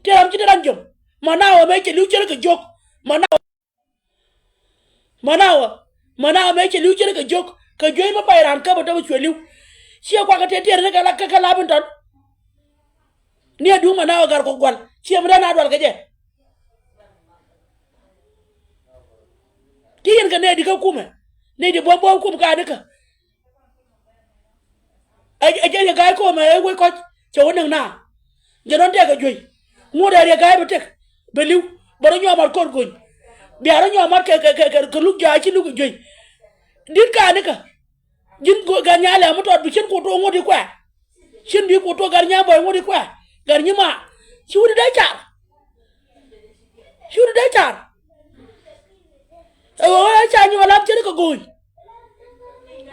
tëë ram ci te ran jiäm. Manawä mëë cɛ li̱w cärä kɛ jiök. Manawä. Manawä. Manawä mëë cɛ li̱w cärä kɛ jiök. Kɛ juey mi pay ran käp ɛ tɔp ɛ cuɛ li̱w. Ciɛ kuakä tëë tiɛɛr ni kɛ la kɛ kɛ la bin tɔn. Ni a duŋ Manawä gar kɔ gual. Ciɛ mi dee na dual kɛ jɛ. Ti yɛn kɛ nɛy di kä kumɛ. Nɛy di buɔ̱m buɔ̱m kum ka ni kä. Ɛ, ɛ, ɛ, ɛ ga̱a̱c kɔmɛ ɛ wec kɔc cɛ wä näk na. Jɛ nɔn tɛk ɛ juey. Ŋut ɛ riɛ ga̱a̱c bɛ tëk. Bɛ li̱w. Bɛ rɔ nyuɔɔm mat kɔr go̱ny. Bia rɔ nyuɔɔm mat kɛ, kɛ, kɛ, kɛ, kɛ luk ja̱a̱c ci luk ɛ juey. Dit ka ni kä. Ji̱n go-, Gat Nyalɛw mi tɔt bi cin ku tuɔɔk ŋut i̱ kuɛ. Cin bi ku tuɔɔk Gat Nyabɔy ŋut i̱ kuɛ. Gat Nyimaar. Ci wut i̱ dee car. Ci wut i̱ dee car. Ɛ ɣöö ɛ ca nyuɔk lam cin kɛ go̱o̱ny.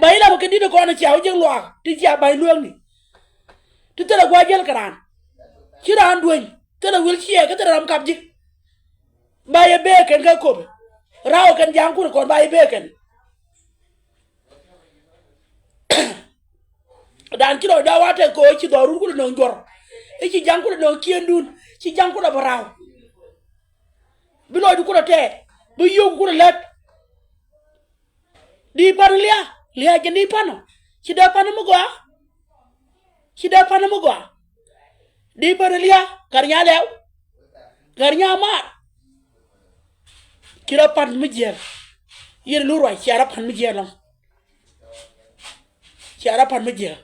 Ba i̱ lam kɛ di̱t ɛ kɔn ɛ cia wä jiäk luaak ti cia ba̱ny lueekni. Ti thilɛ gua̱a̱c jäl kɛ raan. Ci raan dueny thilɛ wil ciɛ kä thilɛ ram kap ji̱. Ba yɛ bee kɛn kä Köpɛ. Raw kɛn ja̱a̱ŋ kun kɔn ba yɛ bee kɛn. Dan ci lɔcdä wa tɛk kɛ ɣöö ci dhɔrun kulɛ nöŋ juɔr. I̱ ci ja̱ŋ kulɛ nöŋ kiɛndun. Ci ja̱ŋ kulɛ bä raw. Bi lɔcdu kulɛ tɛɛt. Bi yio̱o̱k kulɛ lät. Di pan lia̱a̱. Lia̱a̱ jɛ di pan ɔ. Ci dee pan mi gɔaa. Ci dee pan mi gɔaa. Di pan lia̱a̱. Gat Nyalɛw. Gat Nyamaar. Ci rɔ pan mi jiɛɛr. Yɛn lu ruac cia rɔ pan mi jiɛɛr lɔŋ. Cia rɔ pan mi jiɛɛr.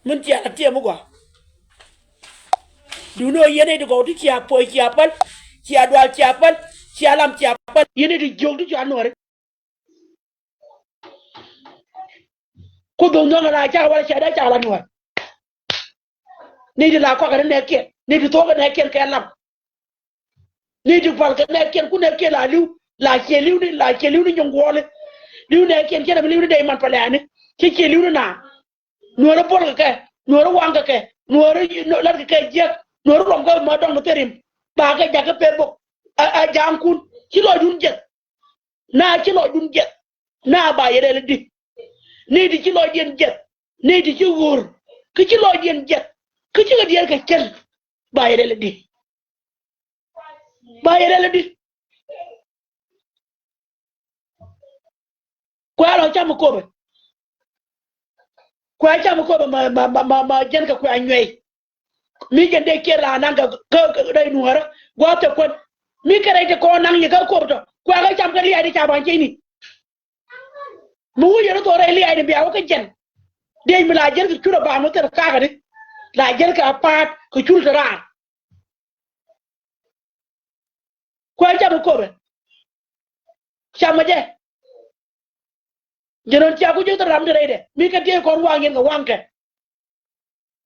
Min cia rɔ tiɛm mi gɔaa. Duundɛ ɣöö yɛn nɛy ti gɔw ti cia puɔc cia päl. Cia dual cia päl. Cia lam cia päl. Yɛn nɛy ti jiök ti cua nuɔri. Ku dhok nhɔk la cak wala cia dee cak la nuɔr. Ni ti la kɔk kɛ ni nɛɛkiɛn, ni ti thuɔk kɛ nɛɛkiɛn kɛ lam. Ni ti pal kɛ nɛɛkiɛn, ku nɛɛkiɛn la li̱w, la ciɛ li̱w ni, la ciɛ li̱w ni nyɔŋ guɔli. Li̱w nɛɛkiɛn ciɛ dee mi li̱w ni dee iman pɛlɛɛni. Ci ciɛ li̱w ni na. Nuɔri buɔl kɛ kɛ, nuɔri waŋ kɛ kɛ, nuɔri lat kɛ kɛ jiɛk, nuɔri luɔm kɛ ma dɔŋ mi thil rim. Ba kɛ jak kɛ pek bok. A, a ja̱a̱ŋkun. Ci lɔcdun jiɛth. Na ci lɔcdun jiɛth. Na ba yɛ rɛl di. Ni ti ci lɔcdiɛn jiɛth. Ni ti ci ɣöör. Kä ci lɔcdiɛn jiɛth. Kä ci kɛ diɛɛr kɛ cɛl. Ba yɛ rɛl di. Ba yɛ rɛl di. Kuɛ lɔ cam Köpɛ. Kuɛ cam Köpɛ ma, ma, ma, ma, ma jɛn kɛ kuɛ nyuɛy. Mi jɛn dee kiɛ la naŋ kɛ, kɛ, kɛ rɛy nuɔrä. Gua̱a̱th te kuän. Mi kɛ rɛy te kɔn naŋ yɛ kä Köpɛ tɔ. Kuɛ kɛ cam kɛ lia̱a̱ di ca ba̱ny cey ni. Mi wä yɛn thok rɛy lia̱a̱ di bia wä kä jɛn. Dee mi la jɛn kɛ cul a ba mi thil kakä di. La jɛn kɛ a pa̱a̱t kɛ cul te raar. Kuɛ cam Köpɛ. Cam jɛ. Jɛ nɔn cia ku jɛ thil ram te rɛydɛ. Mi kɛ tiey kɔn waŋ yɛn kɛ waŋ kɛ.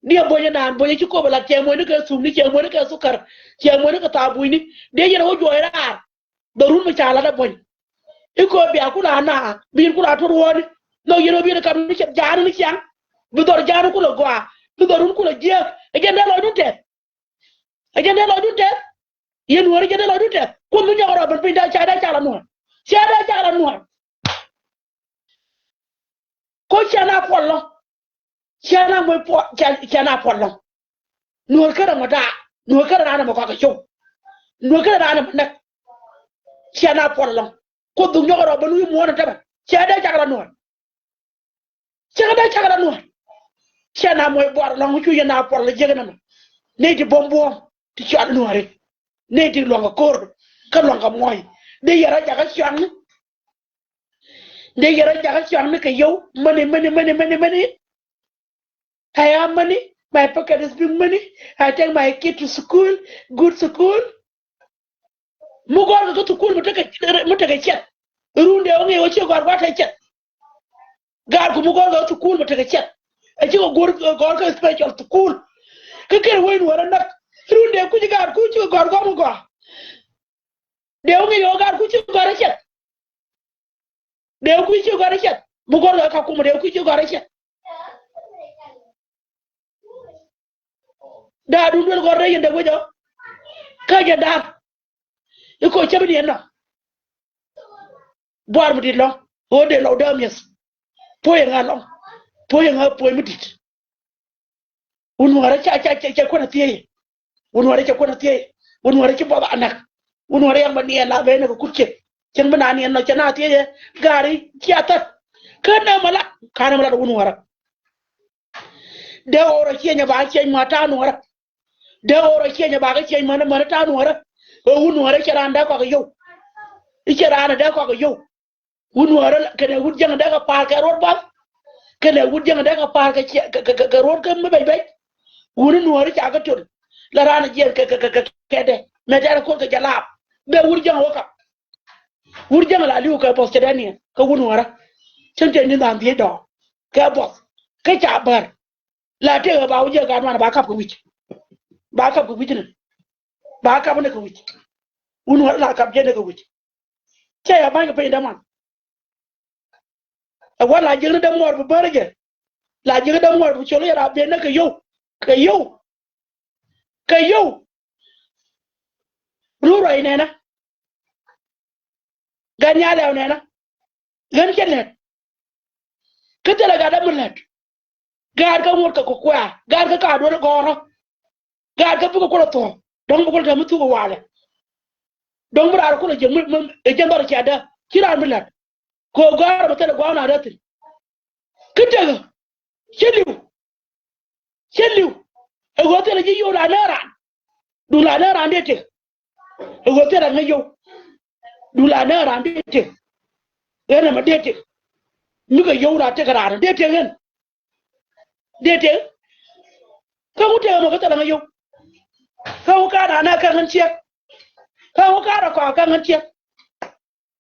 Diɛ buɔ̱nyɛ naan buɔ̱nyɛ ci Köpɛ lat cɛ muɔ̱nyni kɛ thumni cɛ muɔ̱nyni kɛ thukar. Cɛ muɔ̱nyni kɛ thabunyni. Dee yɛn wä juɔc raar. Dhɔrun mi ca lat a buɔ̱ny. I̱ Köpɛ bia ku la na. Bi yɛn ku la tuɔt wuɔ̱ɔ̱ni. Nhɔk yɛn wä bi yɛn kap ni cɛ ja̱a̱ni ni ciaŋ. Bi dhɔr ja̱a̱ni ku la gɔaa. Bi dhɔrun ku la jiääk. Ɛ jɛn dee lɔcdun tɛth. Ɛ jɛn dee lɔcdun tɛth. Yɛn nuɔ̱ɔ̱ri jɛn dee lɔcdun tɛth. Kuoth mi nyɔk rɔ ben piny dee ca dee cak la nuɔ̱ɔ̱r. Cia dee cak la nuɔ̱ɔ̱r. Ko cia na puɔl lɔ. Cia na moc puɔl, cia, cia na puɔl lɔ. Nuɔ̱ɔ̱r kärɛ mɔ daak. Nuɔ̱ɔ̱r kärɛ raan mɔ kɔk kɛ cok. Nuɔ̱ɔ̱r kärɛ raan mɔ näk. Cia na puɔl lɔ. Kuoth dhuk nyɔk rɔ ben wi̱i̱ muɔ̱ɔ̱n in tämɛ. Cia dee cak la nuɔ̱ɔ̱r. Cäŋ dee cak rɔ nuɔ̱ɔ̱r. Cɛ na muɔc buɔr lɔ̱ŋ cu yɛn a puɔl jiäk nɛmɛ. Nɛy ti buɔ̱m buɔ̱ɔ̱m ti cɔal nuɔ̱ɔ̱ri. Nɛy ti luɔ̱ŋ kɛ ko̱r kä luɔ̱ŋ kɛ muɔ̱ɔ̱ny. Dee yɛn rɔ jakä cuaŋni. Dee yɛn rɔ jakä cuaŋni kɛ yio̱w mäni mäni mäni mäni mäni. I have money. My pocket is big money. I take my kid to school, good school. Mi gɔ̱rkɛ kä thukul mi tekɛ, mi tekɛ ciɛth. Rundɛ wä ŋi̱i̱c wä ci gɔ̱a̱r gua̱a̱th te ciɛth. Gaatku mi gɔ̱rkɛ kä thukul mi tekɛ ciɛth. Ɛ cikɛ go̱r gɔ̱rkɛ special thukul. Kä kɛn wec nuɔ̱ɔ̱rä näk. Rundɛ kui̱c gaatku cikɛ gɔr gɔm gɔa. Dee wä ŋi̱i̱c ɣöö gaat kui̱ci gɔ̱rä ciɛth. Dee kui̱ci gɔ̱rä ciɛth. Mi gɔ̱r ɣöö ka kumä dee kui̱ci gɔ̱rä ciɛth. Da̱a̱dun duel gɔ̱r dee yɛn dee wec ɔ. Kä jɛ da̱a̱r. I̱ ko̱ cäp ni ɛn nɔ. Buar mi di̱t lɔ̱ŋ. Ɣöö dee lɔw dee mi̱eth. Puɔ̱c ɛŋa lɔ̱ŋ. Puɔ̱c ɛŋa puɔ̱c mi di̱t. Wun Nuäärä ca, ca, ca, ca kuän a thiec. Wun Nuäärä ca kuän a thiec. Wun Nuäärä ci buɔth a näk. Wun Nuäärä yaŋ bä niɛn la ben kɛ kut ciek. Cieŋ bi na niɛn nɔ cɛ na thiec ɛ. Gaari cia thäk. Kä nɛ mɛ la. Ka nɛ mɛ la wun Nuäärä. Dee ɣöö rɔ cieny ɛ ba cieny mɔ ta̱a̱ Nuäärä. Dee ɣöö rɔ cieny ɛ ba kɛ cieny mɔ ni mɔ ni ta̱a̱ Nuäärä. Ɛ wun Nuäärä cɛ raan dee kɔak ɛ yio̱w. I̱ cɛ raan dee kɔak ɛ yio̱w. Wut Nuäärä kɛnɛ wut Jäŋ dee kɛ pa̱a̱r kɛ ruɔ̱t buɔth. Kɛnɛ wut Jäŋ dee kɛ pa̱a̱r kɛ ciɛ, kɛ, kɛ, kɛ, kɛ ruɔ̱t kä mi bɛc bɛc. Wut Nuäärä ca kɛ töl. La raan jiɛn kɛ, kɛ, kɛ, kɛ, kɛ dɛ. Mɛ dee rɛ ko̱r kɛ jɛ laap. Bɛ wut Jäŋ wä kap. Wut Jäŋ la li̱w kɛ buɔth cɛ dee niɛ. Kɛ wut Nuäärä. Cäŋ tɛ ni dhan dhiec dɔɔ. Kɛ buɔth. Kɛ ca bär. La tëë ba wä jiɛ gat man ba kap kɛ wi̱c. Ba kap kɛ wi̱c ni. Ba kap ni kɛ wi̱c. Wut Nuäärä la kap jɛ ni kɛ wi̱c. Cɛ ya ba̱ny kɛ piny däman. Ɛ wä la jiäkni dämuɔɔr bi bär jɛ. La jiäkni dämuɔɔr bi col yɛ la ben ni kɛ yio̱w. Kɛ yio̱w. Kɛ yio̱w. Ru ruac nɛnä. Gat nyal ɛw nɛnä. Ɣän cɛ lät. Kä thilɛ gat dämi lät. Gaat kä ŋot kɛ kɛ kuɛ̈ɛ̈. Gaat kä ka duɔ̱t gɔ̱rä. Gaat kä bikɛ kulɛ thuɔ̱k. Dɔ̱ŋ bi kulɛ tɛm mi thuk ɛ walɛ. Dɔ̱ŋ bi raan kulɛ jiäk mi, mi, ɛ jiäk dhɔr cia dä. Ci raan mi lät. Kɛ ɣöö gɔ̱a̱r mi thilɛ gua̱a̱r na dee thi̱n. Kä tekɛ. Cä li̱w. Cä li̱w. Ɛ ɣöö thilɛ ji̱ yio̱w la nääk raan. Duŋ la nääk raan dee tëk. Ɛ ɣöö thilɛ ŋäc yio̱w. Duŋ la nääk raan dee tëk. Ɣän ɛmɛ dee tëk. Mi kɛ yio̱w la tëk raan dee tëk ɣän. Dee tëk. Kä ŋu tëk ɛmɔ kä thilɛ ŋäc yio̱w. Kä ŋu ka̱n anɛ kä ɣän ciɛk. Kä ŋu ka̱n rɔ kɔaŋ kä ɣän ciɛk.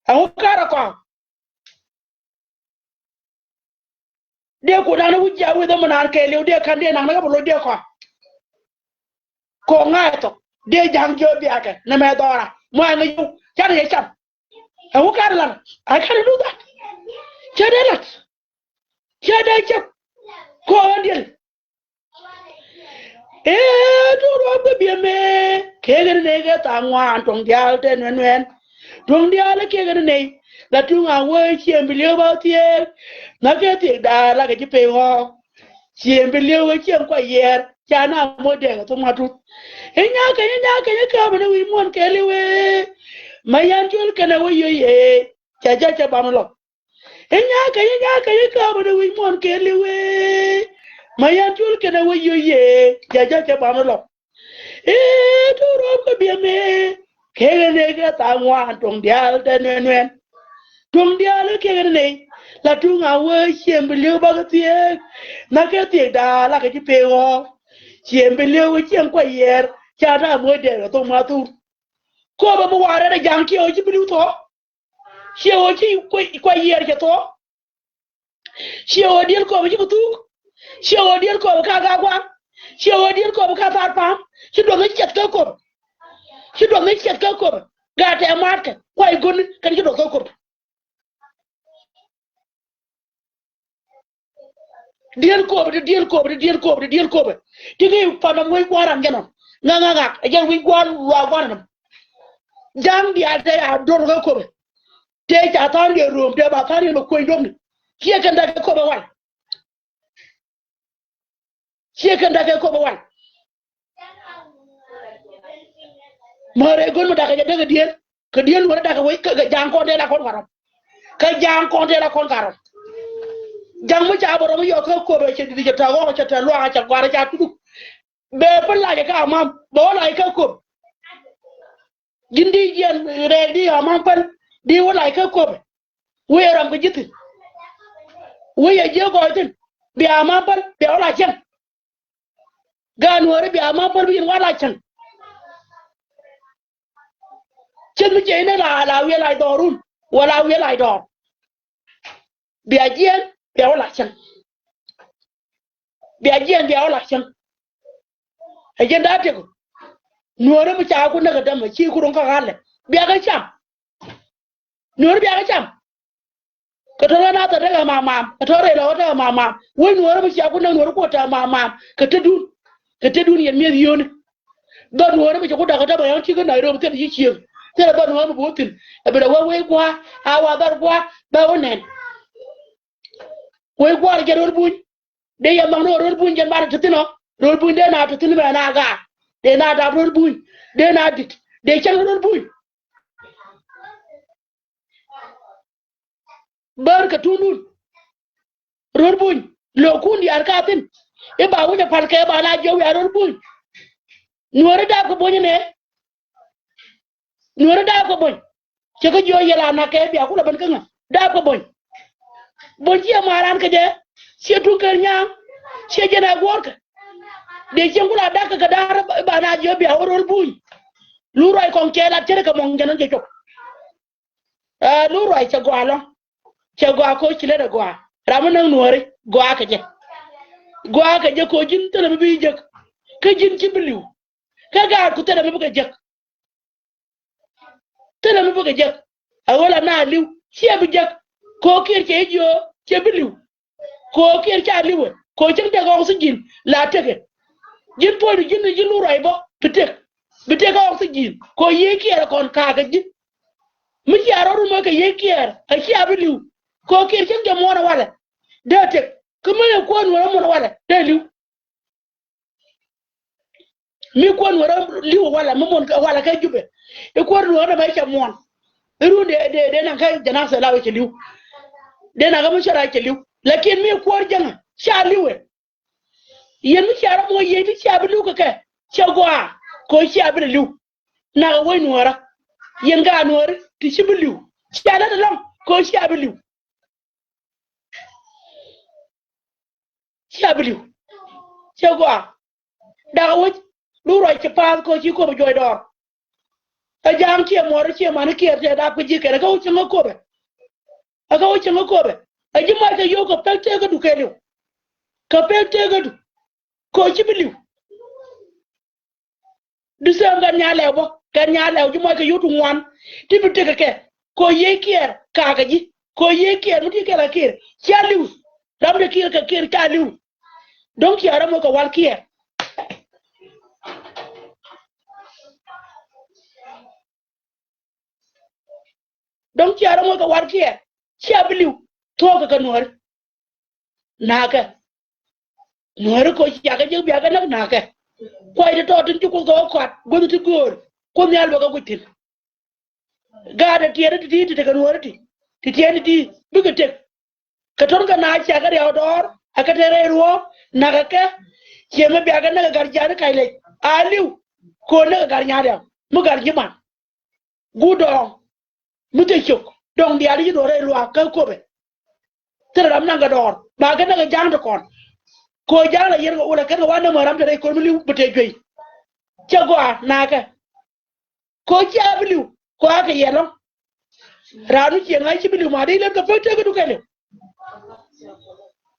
Ɛ ŋu ka̱n rɔ kɔaŋ. Dee ku nan wi̱c ji̱ a weth ɛmɔ nan kɛɛliw dee ka̱n dee naŋ ni kä bi loc dee kɔaŋ. Kɔŋ ŋa̱a̱c thok dee ja̱ŋ jiök biakɛ nɛ mɛ dhɔra mɔ ɛŋɛ yio̱w canɛ yɛ cam. Ɛ wä ka̱n lat. I can't do that. Cɛ dee lat. Cɛ dee cɛ kɔn diɛl. Ee tuŋ ruɔ̱p kɛ biɛ mɛ kɛ ɣän nɛ kɛ tha̱a̱ŋ ŋuan tuɔ̱ŋ diaal tɛ nuɛn nuɛn. Tuɔ̱ŋ diaal kɛ ɣän nɛ la tuŋ a wee ciɛm bi li̱ew ba thiëëk. Ŋa̱ kɛ thiëëk daal la kɛ ji̱ pek ɣɔ̱ɔ̱k. Ciëŋ bi li̱w ɛ ciɛŋ kuac yiɛɛr ca na moc dɛɛk ɛ thok ma tut. I̱ nyakä i̱ nyakä i̱ käämɛ ni wi̱i̱ muɔ̱ɔ̱n kɛ li̱w ëë. Ma yɛn cuël kɛnɛ wä yiëë yëë ca jɔc cɛ bam lɔ. I̱ nyakä i̱ nyakä i̱ käämɛ ni wi̱i̱ muɔ̱ɔ̱n kɛ li̱w ëë. Ma yɛn cuël kɛnɛ wä yiëë yëë ca jɔc cɛ bam lɔ. I̱ tuŋ ruɔ̱p kä biɛ mëë kɛ ɣän ëë kɛ tha̱a̱ŋ ŋuan tuɔ̱ŋ diaal tɛ nuɛn nuɛn. Tuɔ̱ŋ diaal kɛ ɣän ëë la tuŋ a wee ciëŋ bi li̱w bä kä thiëëk. Nhä kɛ thiëëk daal la kɛ ji̱ pek ɣɔ̱ɔ̱k. Ciëŋ bi li̱w ciëŋ kuac yiɛɛr ca ta̱a̱ muɔ̱c dɛɛk kɛ thok ma thur. Kööbä mi wa̱a̱ rɛl ɛ ja̱ŋ kiɛ ɣöö ci bi li̱w thɔɔk. Ciɛ ɣöö ci kuac, kuac yiɛɛr cɛ thuɔ̱k. Ciɛ ɣöö diël kööbä ci bi thuuk. Ciɛ ɣöö diël kööbä ka gak gua̱a̱ŋ. Ciɛ ɣöö diël kööbä ka thar pa̱a̱m. Ci duɔth ni ciɛth kä kööbä. Ci duɔth ni ciɛth kä kööbä. Gaa tɛɛ maatkɛ kuay go̱n kɛn ci duɔth kä kööbä. Diël kööbä, di diël kööbä, di diël kööbä, di diël kööbä. Ti ŋi̱i̱c pan nɔm wec gua̱a̱r ram jɛ nɔ. Ŋa̱k ŋa̱k ŋa̱k ɛ jɛn wi̱c gua̱a̱r luaak gua̱a̱r nɔm. Ja̱a̱ŋ diaal tɛ a do̱r kä kööbä. Tëë ca tha̱a̱ŋ diɛ rööm tëë ba tha̱a̱ŋ diɛ lɔ kueny domni. Ciɛ kɛn dak kɛ köpɛ wal. Ciɛ kɛn dak kɛ köpɛ wal. Märɛ go̱n mi dak kɛ jɛ dek kɛ dieel kɛ dieel wärä dak kɛ wec kɛ ja̱a̱ŋ kɔn dee la kɔn karɔm. Kɛ ja̱a̱ŋ kɔn dee la kɔn karɔm. Ja̱a̱ŋ mi ca bɛ rɔm yɔ kä köpɛ cɛ di̱t cɛ tɛ ɣɔk cɛ tɛ luaak cɛ gua̱a̱r ca tuduk. Bɛ pä lacɛ kä amam bɛ wä lacɛ kä köp. Ji̱n di jiɛn rɛɛk di amam päl di wä lacɛ kä köp. Wee ram kɛ ji̱ thi̱n. Wee yɛ jiɛ gɔɔy thi̱n bia amam päl bia wä lac cäŋ. Gaan wääri bia amam päl bi ji̱n wä lac cäŋ. Cien mi ciɛ inɛ la la wiɛ lac dhɔrun wala wiɛ lac dhɔr. Bia jiɛn bia wä lac cäŋ. Bia jiɛn bia wä lac cäŋ. Ɛ jiɛn daa tiɛk. Nuɔ̱ɔ̱rä mi ca ku näk ɛ dämɛ ci ku ro̱ŋ kä ɣa̱lɛ. Bia kɛ cam. Nuɔ̱ɔ̱rä bia kɛ cam. Kɛ tɔ̱ rɛn a thɛ tekɛ mamam kɛ tɔ̱ rɛn a wä tekɛ mamam. Wec nuɔ̱ɔ̱rä mi cia ku näk nuɔ̱ɔ̱rä kuɔ tekɛ mamam kɛ tetdun. Kɛ tetdun yɛn mi̱eth yio̱o̱ni. Dhɔr nuɔ̱ɔ̱rä mi ci ku dakä tämɛ yɔ̱ŋ ci kä Nairobi thilɛ ci cieŋ. Thilɛ dhɔr nuɔ̱ɔ̱rä mi bi wä thi̱n ɛ bi lɛ wä wec gua̱a̱ a wa dhɔr gua̱a̱ bɛ wä nɛn. Wec gua̱a̱r jɛ ro̱l buny. Dee yɛ nhɔk ni ɣä ro̱l buny jɛn banɛ te thi̱n ɔ. Ro̱l buny dee na te thi̱n mɛ na gaar. Dee na dap ro̱l buny. Dee na di̱t. Dee cäŋ ro̱l buny. Bär kɛ tuundun. Ro̱l buny. Lo̱o̱kun diaal ka thi̱n. I̱ ba wi̱cɛ pal kɛ ba na jiɔk wiaa ro̱l buny. Nuɔ̱ɔ̱ri dap kɛ buny inɛ. Nuɔ̱ɔ̱ri dap kɛ buny. Cɛ kä jiɔ yɛl a nak kɛ bia kulɛ ben kä ŋä dap kɛ buny. Buny ciɛ maran kɛ jɛ. Ciɛ tuŋ kɛ nyaŋ. Ciɛ jɛn a guɔ̱rkɛ. Dee cieŋ kula dak kɛ kɛ daar ba na jiɔ bia wä ro̱l buny. Lu ruac kɔŋ cɛ lat cɛ rɛ kɛ mɔŋ jɛn jɛ cop. Ɛ lu ruac cɛ gɔaa lɔ. Cɛ gɔaa ko ci lɛ dɛ gɔaa. Ram mi näk nuɔ̱ɔ̱ri gɔaa kɛ jɛ. Gɔaa kɛ jɛ ko ji̱n thilɛ mi bi jek. Kä ji̱n ci bi li̱w. Kä gaat ku thilɛ mi bi kɛ jek. Thilɛ mi bikɛ jek. A ɣöö la na li̱w ciɛ bi jek. Kɛ ɣöö kiɛɛr cɛ jiö cɛ bi li̱w. Kɛ ɣöö kiɛɛr ca li̱wɛ kɛ ɣöö cäŋ tekɛ oxygen la tekɛ. Ji̱n puɔ̱nydu ji̱n ji̱n lu ruac bä bi tek. Bi tek kä oxygen kɛ ɣöö yiëë kiɛɛr ɛ kɔn ka̱a̱kä ji̱. Mi cia rɔ̱ run mɔ kɛ yiëë kiɛɛr a cia bi li̱w. Kɛ ɣöö kiɛɛr cäŋ jɛ muɔ̱ɔ̱n ɛ walɛ dee tek. Kä mi ɛ kuäär nuɔ̱ɔ̱r ɛ muɔ̱ɔ̱n ɛ walɛ dee li̱w. Mi kuäär nuɔ̱ɔ̱rä li̱w walɛ mi muɔ̱n walɛ kɛ Jubɛ. I̱ kuäär nuɔ̱ɔ̱rä mɛ cɛ muɔ̱n. I̱ run dee dee dee naŋ kä jɛn a thɛ la wecɛ li̱w. Dee naŋ kä mi cɛ ra cɛ li̱w. Lakin mi kuäär jäŋä ca li̱wɛ. Yɛn mi cia rɔ muɔ̱ɔ̱n yɛn ti cia bi li̱w kɛ kɛ cɛ gɔaa. Kɛ cia bi lɛ li̱w. Nakä wec nuɔ̱ɔ̱rä. Yɛn gaa nuɔ̱ɔ̱ri ti ci bi li̱w. Cia lät ɛlɔ̱ŋ kɛ cia bi li̱w. Cia bi li̱w. Cia gɔaa. Dak a wec lu ruac ci pa̱a̱th kɔ ci Kopɛ juɔc dɔɔr. Ɛ ja̱a̱ŋ ciɛ muɔ̱ɔ̱r ciɛ mani kiɛɛr tɛ dap kä ji̱ kɛn ɛ kä wä cieŋ kä Kopɛ. Ɛ kä wä cieŋ kä Kopɛ. Ɛ ji̱ mac kɛ yio̱w kɛ pek tëëkädu kɛɛliw. Kɛ pek tëëkädu. Kɔ ci bi li̱w. Di sɛm kɛn nyaal lɛw bä kɛn nyaal lɛw ji̱ muɔc kɛ yio̱w ti ŋuan. Ti bi tekɛ kɛ kɔ yiëë kiɛɛr kakä ji̱ kɔ yiëë kiɛɛr mi ti kɛ la kiɛɛr cia li̱w. Ram de kiɛɛr kɛ kiɛɛr ca li̱w. Dɔ̱ŋ cia ram muɔc kɛ wal kiɛɛr. Dɔ̱ŋ cia rɔ moc kɛ warkiɛ cia bi li̱w thuɔ̱ɔ̱kɛ kɛ nuääri. Na̱a̱kɛ nuääri kɔ cia kɛ jek biakɛ näk na̱a̱kɛ. Kuay ti tɔɔt tin ci Kuoth kɛ wä kɔat guäth ti göör Kuoth Nhial bɛ kɛ guic thi̱n. Gaatdɛ tiɛɛri ti ti ti tekɛ nuääri ti ti tiɛɛri ti bikɛ tek. Kɛ tɔ̱n kɛ na cia kɛ riaw dɔɔr a kɛ te rɛy ruɔ̱ɔ̱k nakä kɛ. Ciɛ mi biakɛ näk kɛ gat jiaani kac lec a li̱w. Ko̱n näk kɛ gat nya̱a̱ riaw mi gat ji̱ man. Guut dɔɔŋ mi thil cok dɔɔŋ diaal i̱ ci duɔ̱ɔ̱r rɛy ruaak kä Kopɛ. Thilɛ ram naŋ kɛ dɔɔr ba kɛ näk kɛ ja̱a̱ŋ ti kɔn. Ko̱ ja̱a̱ŋ la yiɛn kɛ wulɛ kɛn kɛ wa nɛmɛ ram te rɛy ko̱r mi li̱w bi te juey. Cɛ gɔaa naakɛ. Ko̱ cia bi li̱w ko̱ a kɛ yɛn lɔ̱ŋ. Raan mi ciɛ ŋa̱c ci bi li̱w ma di lem kɛ pek tëëkädu kɛn li̱w.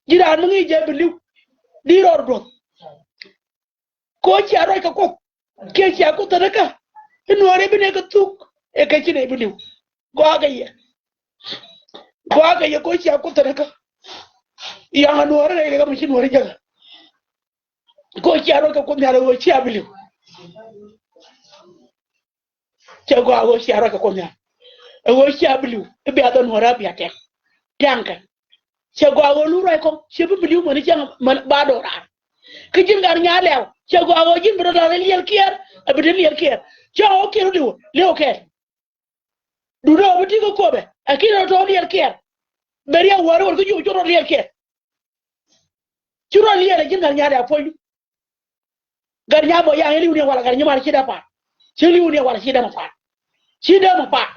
Ji̱ raan mi ŋi̱i̱c jɛ bi li̱w di rɔɔd duɔth. Ko̱ cia ruac kɛ Kuoth kiɛ cia Kuoth thätdä kä. I̱ nuɔɔri bi nɛ kɛ thuk ɛ kɛ ci nɛ bi li̱w. Gɔaa kɛ yɛ. Gɔaa kɛ yɛ ko̱ cia Kuoth thätdä kä. Yaŋ a nuɔɔri rɛy kɛ kä mi ci nuɔɔri jäkä. Ko̱ cia ruac kɛ Kuoth Nhial ɛ ɣöö cia bi li̱w. Cɛ gɔaa ɣöö cia ruac kɛ Kuoth Nhial. Ɛ ɣöö cia bi li̱w i̱ bia dhɔn wä rap bia tɛk. Tiaŋkɛ. Cɛ gɔaa ɣöö lu ruac kɔŋ ciɛ bi bi li̱w mäni cäŋ mäni ba do̱raar. Kä ji̱n gat nya̱a̱ lɛw cɛ gɔaa ɣöö ji̱n bi rɔ da̱r liɛl kiɛɛr. Ɛ bi te liɛl kiɛɛr cɛ ɣöö kiɛɛr li̱w li̱w kɛɛl. Duundä ɣöö bi ti kä Kopɛ ɛ kiɛɛr rɔ tɔ̱ liɛl kiɛɛr. Bɛ riɛk wäri wär kä Jubɛ cu rɔ liɛl kiɛɛr. Cu rɔ liɛl ɛ ji̱n gat nya̱a̱ lɛw puɔ̱nydu. Gat nya̱a̱ bä ya̱ŋ i̱ li̱w ni walɛ gat nya̱a̱ mal ci dee pa̱a̱t. Ci li̱w ni walɛ ci dee mɛ pa̱a̱t. Ci dee mɛ pa̱a̱t.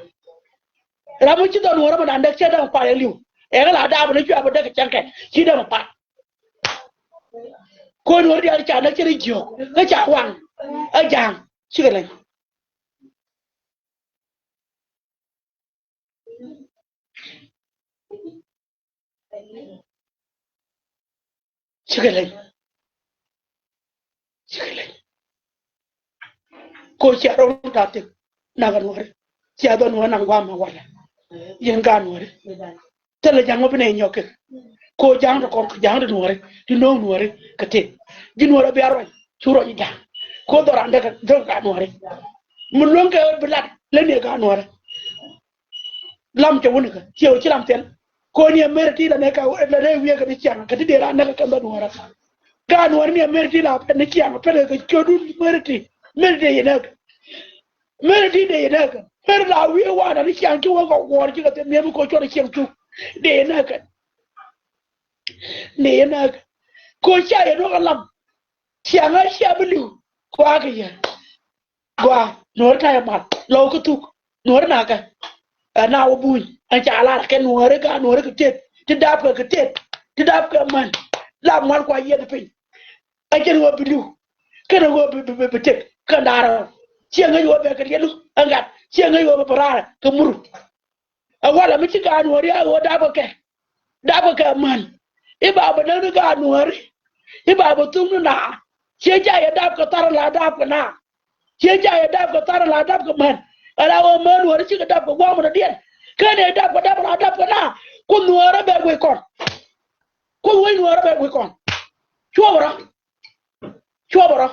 Ram mi ci dhɔn wä ram mi da̱ŋ däk ci dee mɛ pa̱a̱t ɛ li̱w. Ɛŋ la daap ni cuɛ bä däk kɛ cäŋ kɛ ci dee mɛ pa̱a̱t. Ko̱n wä diaal ca näk ci dee jiök kä ca waŋ. Ɛ ja̱a̱ŋ cikɛ leny. Cikɛ leny. Cikɛ leny. Ko cia rɔm ta thik. Nak a nuɔri. Cia dhɔ nuɔri naŋ guam a walɛ. Yɛn ka nuɔri. Thilɛ ja̱ŋ mi bi nɛ nyɔk kɛ. Ko ja̱ŋ ti kɔn, ja̱ŋ ti nuɔri. Ti no̱o̱ŋ nuɔri kɛ tëë. Ji̱ nuɔri bia ruac. Cu ruac ja̱ŋ. Ko dhɔran dee kɛ, dee kɛ nuɔri. Mi luäŋ kɛ bi lat. Lɛ ni ka nuɔri. Lam cɛ wuni kɛ. Ciɛ wä ci lam thil. Ko ni a mer ti la nɛ ka, la nɛ wiɛ kɛ ni ciaŋ. Kɛ ti dee ra nɛ kɛ kɛ dhɔ nuɔri. Ka nuɔri ni a mer ti la pɛ ni ciaŋ. Pɛ ni kɛ ciö dun mer ti. Mer ti yɛ nɛ kɛ. Meri ti dee yɛ nɛɛkɛ. Meri la wi̱i̱ wanɛ ni ciaŋ ci wä kɛ guɔ̱ɔ̱r ci kɛ thil mi̱em mi ko̱ cuɔt ciɛŋ cuk. Dee yɛ nɛɛkɛ. Dee yɛ nɛɛkɛ. Ko̱ cia yɛ duɔ̱k alam. Ciaŋ a cia bi li̱w. Kua kɛ yɛ. Gua nuɔ̱ri ta̱yɛ mal lɔw kä thuk. Nuɔ̱ri nakɛ. Ɛ na wä buny ɛn ca lar kɛ nuɔ̱ri ka nuɔ̱ri kɛ tet. Ti dap kɛ kɛ tet. Ti dap kɛ män. La mal kua yɛn piny. Ɛ cɛn ɣöö bi li̱w. Kɛnɛ ɣöö bi, bi, bi, bi tëk kɛn da̱rä. Ciɛ ŋäc ɣöö bɛ kɛ liɛlu ɛn gat. Ciɛ ŋäc ɣöö bɛ bɛ raarɛ kɛ mur. Ɛ walɛ mi ci gaat nuɔ̱ɔ̱ri a ɣöö dapkɛ kɛ. Dapkɛ kɛ män. I̱ ba bɛ näk ni gaat nuɔ̱ɔ̱ri. I̱ ba bɛ thuk ni naa. Ciɛ ca yɛ dapkɛ thar la dapkɛ naa. Ciɛ ca yɛ dapkɛ thar la dapkɛ män. Ala ɣöö män nuɔ̱ɔ̱ri cikɛ dapkɛ gua̱a̱mɛ dɔ̱diɛn. Kɛnɛ dapkɛ dapkɛ la dapkɛ naa. Kuoth nuɔ̱ɔ̱rä bɛ guic kɔn. Kuoth wec nuɔ̱ɔ̱rä bɛ guic kɔn. Cuɔp rɔ. Cuɔp rɔ.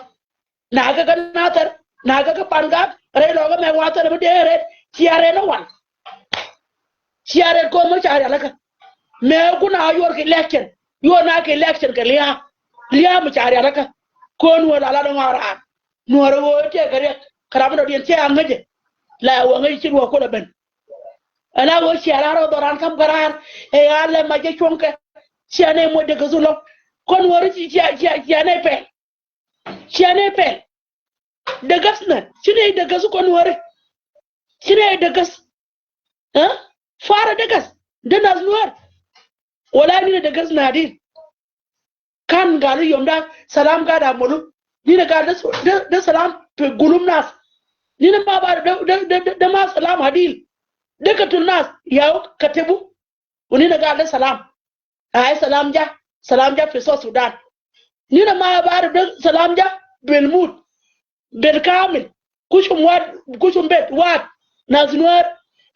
Nakä kä Nathɛr, nakä kä Pangak, rɛy lɔkä mɛ wathɛr mi dee rɛt, cia rɛt ni wal. Cia rɛt kɔn mi ca rialikä. Mɛ kun a yuɔr kɛ election, yuɔr na kɛ election kɛ lia̱a̱. Lia̱a̱ mi ca rialikä. Kɔn wä la la ni ŋɔr raar. Nuɔr wä tëë kɛ riɛk, kɛ ram mi dɔ̱diɛn cɛ a ŋäcɛ. La wä ŋäcɛ ci ruɔ kulɛ ben. Ɛn a wä cia raar wä dhɔran kam kɛ raar. Ɛ ya lɛ ma jɛ cuɔ̱ŋkɛ. Cia nɛ muɔc dee kɛ thulɔ. Kɔn wä ri cia, cia, cia nɛ pɛl. Cia nɛ pɛl. Dägäth nɛ. Ci nɛ dägäth kɔn wä ri. Ci nɛ dägäth. Ɛ? Farɛ dägäth. Dee nath nuäär. Wala ni nɛ dägäth na di. Kan gal i̱ yom da salam gal da molu. Ni na gal da, da, da salam fi gulum nas. Ni na ma ba da, da, da, da, da ma salam adil. Da katul nas yaw katebu. Wa ni na gal da salam. Ay salam ja, salam ja fi South Sudan. Ni na ma ba da, da salam ja bil mut. Bil kamil. Kushum wad, kushum bet wad. Nas nuar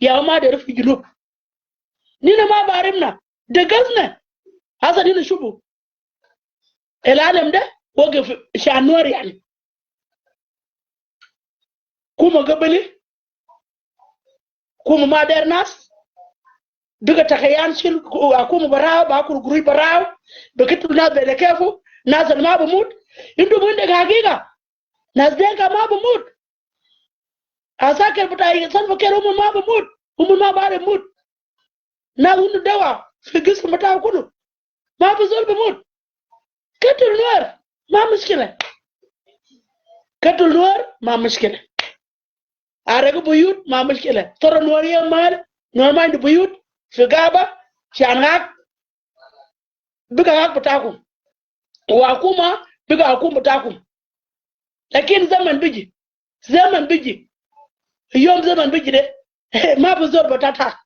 yaw ma da fi junub. Nina ma barimna. De gazna. Hasa nina shubu. El alam de wagif shan nuar yani. Kuma gabali. Kuma ma der nas. Biga takayan shil, ku-, akuma barau, bakul gurui barau. Bikitul nas bele kefu. Nas al ma bamut. Indu mun de hagiga. Nas denka ma bamut. Asakir bita Salva Kiir umun ma bamut. Umun ma bari mut. Nas unu dewa fi gisim bita kulu. Ma fi zol bamut. Katul nuar ma mushkila. Katul nuar ma mushkila. Arek buyut ma mushkila. Toro nuar ya mal, nuar ma indu buyut fi gaba, shan hak. Biga hak bitakum. Wa akuma biga akuma bitakum. Lakin zaman biji. Zaman biji. Yom zaman biji de. Ma bi zol bita ta.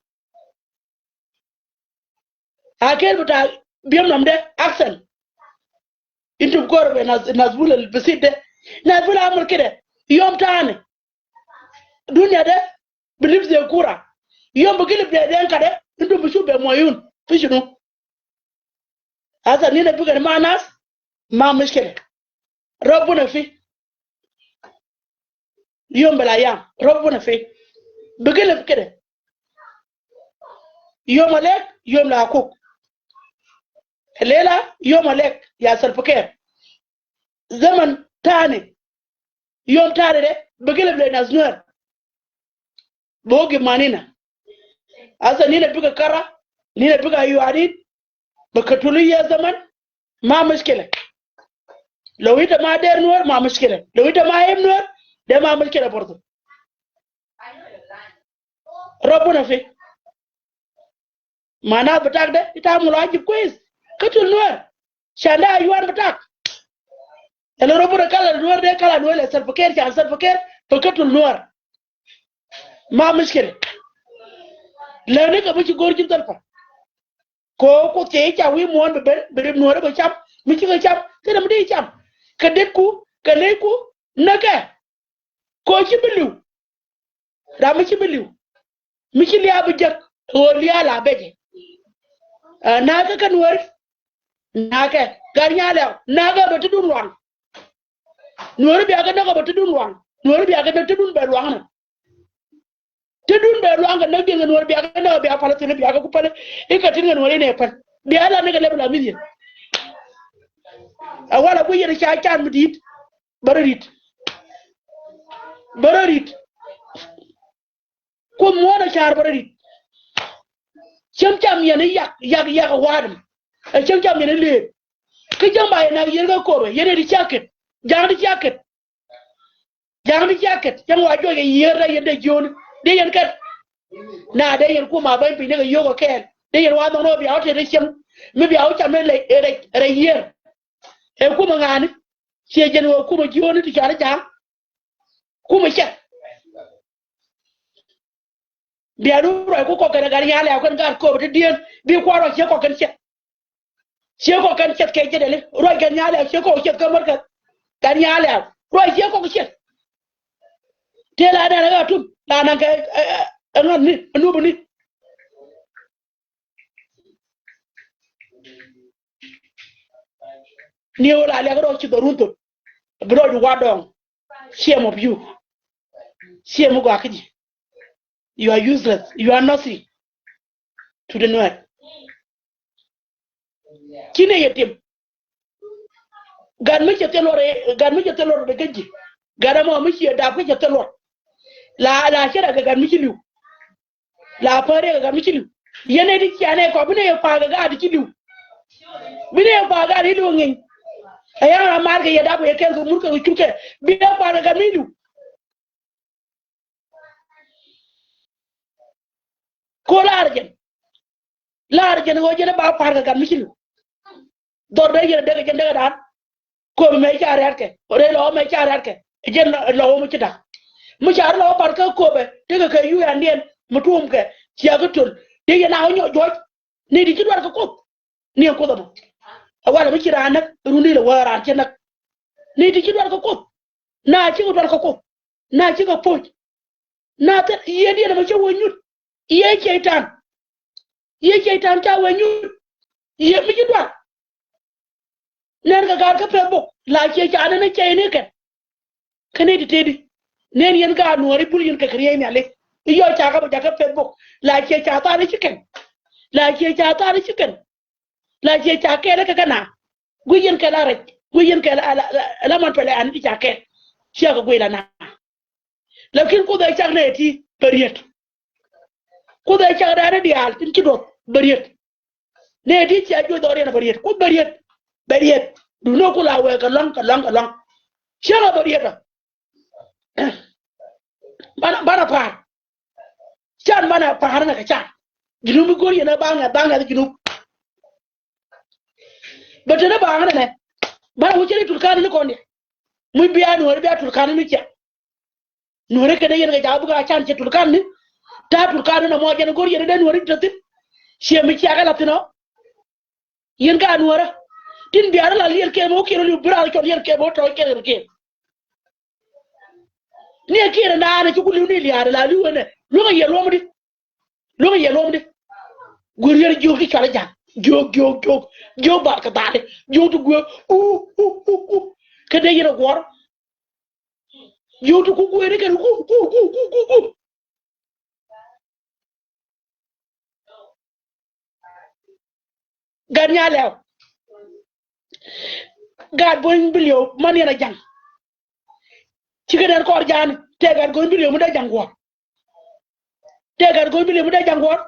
Akel bita biyom nam de aksan. Intum koro be nas, nas bul al basit de. Nas bul amul kide. Yom tani. Dunia de. Bilib ze kura. Yom bi gilib de denka de. Intum bi shuf be moyun. Fi shunu. Hasa nina biga ma nas, ma mushkila. Rabbuna fi. Yom bel ayam, Rabbuna fi. Bigilib kide. Yom alek, yom la akuk. Lela, yom alek, ya Salva Kiir. Zaman tani. Yom tani de, bigilib le nas nuar. Bogi manina. Asa nina biga kara, nina biga yuanin, bi katulu ya zaman, ma mushkila. Lo ita ma der nuar, ma mushkila. Lo ita ma em nuar, de ma mushkila bordo. Rabbuna fi. Ma nas bitak de, ita amulu ajib kwes. Katul nuar. Shan de ayuan bitak. Elo Rabbuna kala nuar de, kala nuar le Salva Kiir, shan Salva Kiir, bi katul nuar. Ma mushkila. Lani ka mi ci gor jin Salva. Ko, ko te ca wi muɔn bi ben, bi rib nuɔri bi cam, mi ci ka cam, kena mi di cam. Ka det ku, ka ley ku, na kɛ. Kɔ ci bi li̱w. Ram mi ci bi li̱w. Mi ci lia̱a̱ bi jek ɣöö lia̱a̱ la bɛcɛ. Ɛ, na̱a̱kɛ kä Nuäär. Na̱a̱kɛ Gat Nyaaliaw, na̱a̱kɛ bɛ tetdun luaŋ. Nuäär bia kɛ näk bɛ tetdun luaŋ. Nuäär bia kɛ näk tetdun bɛ luaŋ nɛ. Tetdun bɛ luaŋ kɛ näk diɛn kɛ Nuäär bia kɛ näk bia palä thi̱n bia kɛ ku pälɛ. I̱ kɛ tin kɛ Nuäär inɛ päl. Bia la ni kɛ lɛp la mi̱th yɛn. Ɛ walɛ guic yɛn ca can mi di̱i̱t. Bä rɔ ri̱t. Bä rɔ ri̱t. Kuoth muɔ̱ɔ̱n ɛ ca̱r bä rɔ ri̱t. Cäŋ cam yɛn i̱ yak, yak, yak ɛ wa̱a̱dɛ. Ɛ cäŋ cam yɛn i̱ lëëk. Kä cäŋ ba yɛn nak yiër kä Kopɛ, yɛn ɛ ti cia ket. Ja̱a̱ŋ ti cia ket. Ja̱a̱ŋ ti cia ket. Cäŋ wa juɔc kɛ yiër rɛy yɛn dee jiööni. Dee yɛn kɛt. Na dee yɛn kumɛ bäny piny ni kɛ yio̱o̱k ɛ kɛɛl. Dee yɛn wa nhɔk ni wä bia wä tëë dee cieŋ. Mi bia wä cam ni rɛy, rɛy, rɛy yiër. Ɛ kumɛ ŋa̱a̱ni. Ciɛ jɛn ɣöö kumɛ jiööni ti cɔal i̱ Ja̱a̱ŋ. Kumɛ cɛ. Bia du ruac ku kɔk kɛn ɛ Gat Nyaaliaw kɛn gaat Kopɛ ti dieen bi kua̱r ruac ciek kɔk kɛn ciɛth. Ciek kɔk kɛn ciɛth kɛ jɛ dɛli ruac Gat Nyaaliaw ciek kɔk ciɛth kɛ mär kɛ Gat Nyaaliaw ruac ciek kɔk ciɛth. Tëë la nɛn ɛ ɣä tum la naŋ kɛ ɛ ŋa̱n ni ɛ nup ni. Ni ɣöö la liak rɔ ci dhɔrun thot. Bi rɔ ju wa dɔŋ. Shame of you. Shame gɔaa kä ji̱. You are useless. You are nothing to the Nuer. Ci nɛ yɛ tim. Gat mi cɛ thil luɔt, gat mi cɛ thil luɔt kä ji̱. Gat ɛmɔ mi ciɛ dap kä cɛ thil luɔt. La, la cɛ rɛ kɛ gat mi ci li̱w. La päär riɛk ɛ gat mi ci li̱w. Yɛn ɛ ti cianɛ kɔ bi nɛ yɛ pa̱a̱k ɛ gat ti ci li̱w. Bi nɛ yɛ pa̱a̱k gat ti li̱w ŋi̱ny. Ɛ yɛn ram maar kɛ yɛ dap kɛ yɛ kɛn kɛ mur kɛ kɛ cukɛ bi nɛ pa̱a̱k ɛ gat mi li̱w. Ko laar jɛn. Laar jɛn ɣöö jɛn ɛ ba pa̱a̱r kɛ gat mi ci li̱w. Dhɔr dee yɛn ɛ dee kɛ jɛn dee kɛ da̱a̱n. Kopɛ mɛ ca riatkɛ rɛy lɔ mɛ ca riatkɛ. Jɛn lɔ mi ci da̱k mi ca ri lɔ pa̱a̱r kä Kopɛ tekɛ kɛ yu yandiɛn mi tuumkɛ. Cia kä töl dee yɛn a ɣä nyɔk juɔc. Ni ti ci duar kɛ Kuoth. Ni ɛn Kuoth ɛmɔ ɛ walɛ mi ci raan näk run di lɛ wä raan ci näk. Ni ti ci duar kɛ Kuoth. Na cikɛ duar kɛ Kuoth. Na cikɛ poc. Na thil yiëëdiɛn ɛmɔ cä wee nyut. Yiëë cɛy-tan. Yiëë cɛy-tan ca wee nyut. Yiëë mi ci duar. Nɛn kɛ gaat kä Facebook la ciɛ ca nɛn cɛy ni kɛn. Kä ni ti tëëdi nɛn yɛn gaat Nuääri bul yɛn kɛ kɛ riey nhiali. I̱ yɔc ca kä bä jakä Facebook la ciɛ ca thaani ci kɛn. La ciɛ ca thaani ci kɛn. La ciɛ ca kɛɛl kɛ kɛ na guiy yɛn kɛ la rɛc guiy yɛn kɛ la la la man pɛlɛ ani ti ca kɛɛl. Ciɛ kɛ guiy la na. Lakin Kuoth ɛ cak nɛ ti bɛ riet. Kuoth ɛ cak rɛɛni diaal tin ci duɔth bɛ riet. Nɛ ti cia juɔth dhɔriɛn bɛ riet Kuoth bɛ riet. Bɛ riet du nɔ ku la wɛɛ kɛ lɔŋ kɛ lɔŋ kɛ lɔŋ. Ciɛ kɛ bɛ riet ɔ. Banɛ banɛ pa̱a̱r. Can banɛ pa̱a̱r nɛ kɛ can. Junub mi go̱r yɛn ɛ baŋɛ baŋɛ junub. Bɛ teni baŋɛ nɛ banɛ wä cɛ ni Turkana ni kɔn diɛ. Mi bia Nuɔri bia Turkana ni cia. Nuɔri kɛn yɛn kɛ jakä bikɛ a can cɛ Turkana ni. Ta Turkana ni nɔmɔ jɛn go̱r yɛn ɛ dee Nuɔri tɛ thin. Ciɛ mi cia kɛ la thin ɔ. Yɛn ka Nuɔrä tin biarä la liɛl kɛɛl mɛ wä kiɛn wä liw bi raar cɔl liɛl kɛɛl mɛ wä tɔ̱ kɛɛl kɛɛl. Ni ɛ kiɛn ɛ naan ɛ ci ku liw ni liaar ɛ la liw ɛnɛ luäŋ ɛ yɛ luɔmdi. Luäŋ ɛ yɛ luɔmdi. Guer yɛn jiök ti cual ɛ ja̱a̱ŋ jiök jiök jiök jiök bar kɛ dhali jiök ti guer u u u u. Kä dee yɛn ɛ guɔr jiök ti ku guer ni kɛn u u u u u. Gat Nyalɛw. Gat Go̱ny Biliw man yɛn a ja̱ŋ. Cikɛ nɛn kɔr ja̱a̱ni tëë gat Go̱ny Biliw mi dee ja̱ŋ guɔ̱ɔ̱r. Tëë gat Go̱ny Biliw mi dee ja̱ŋ guɔ̱ɔ̱r.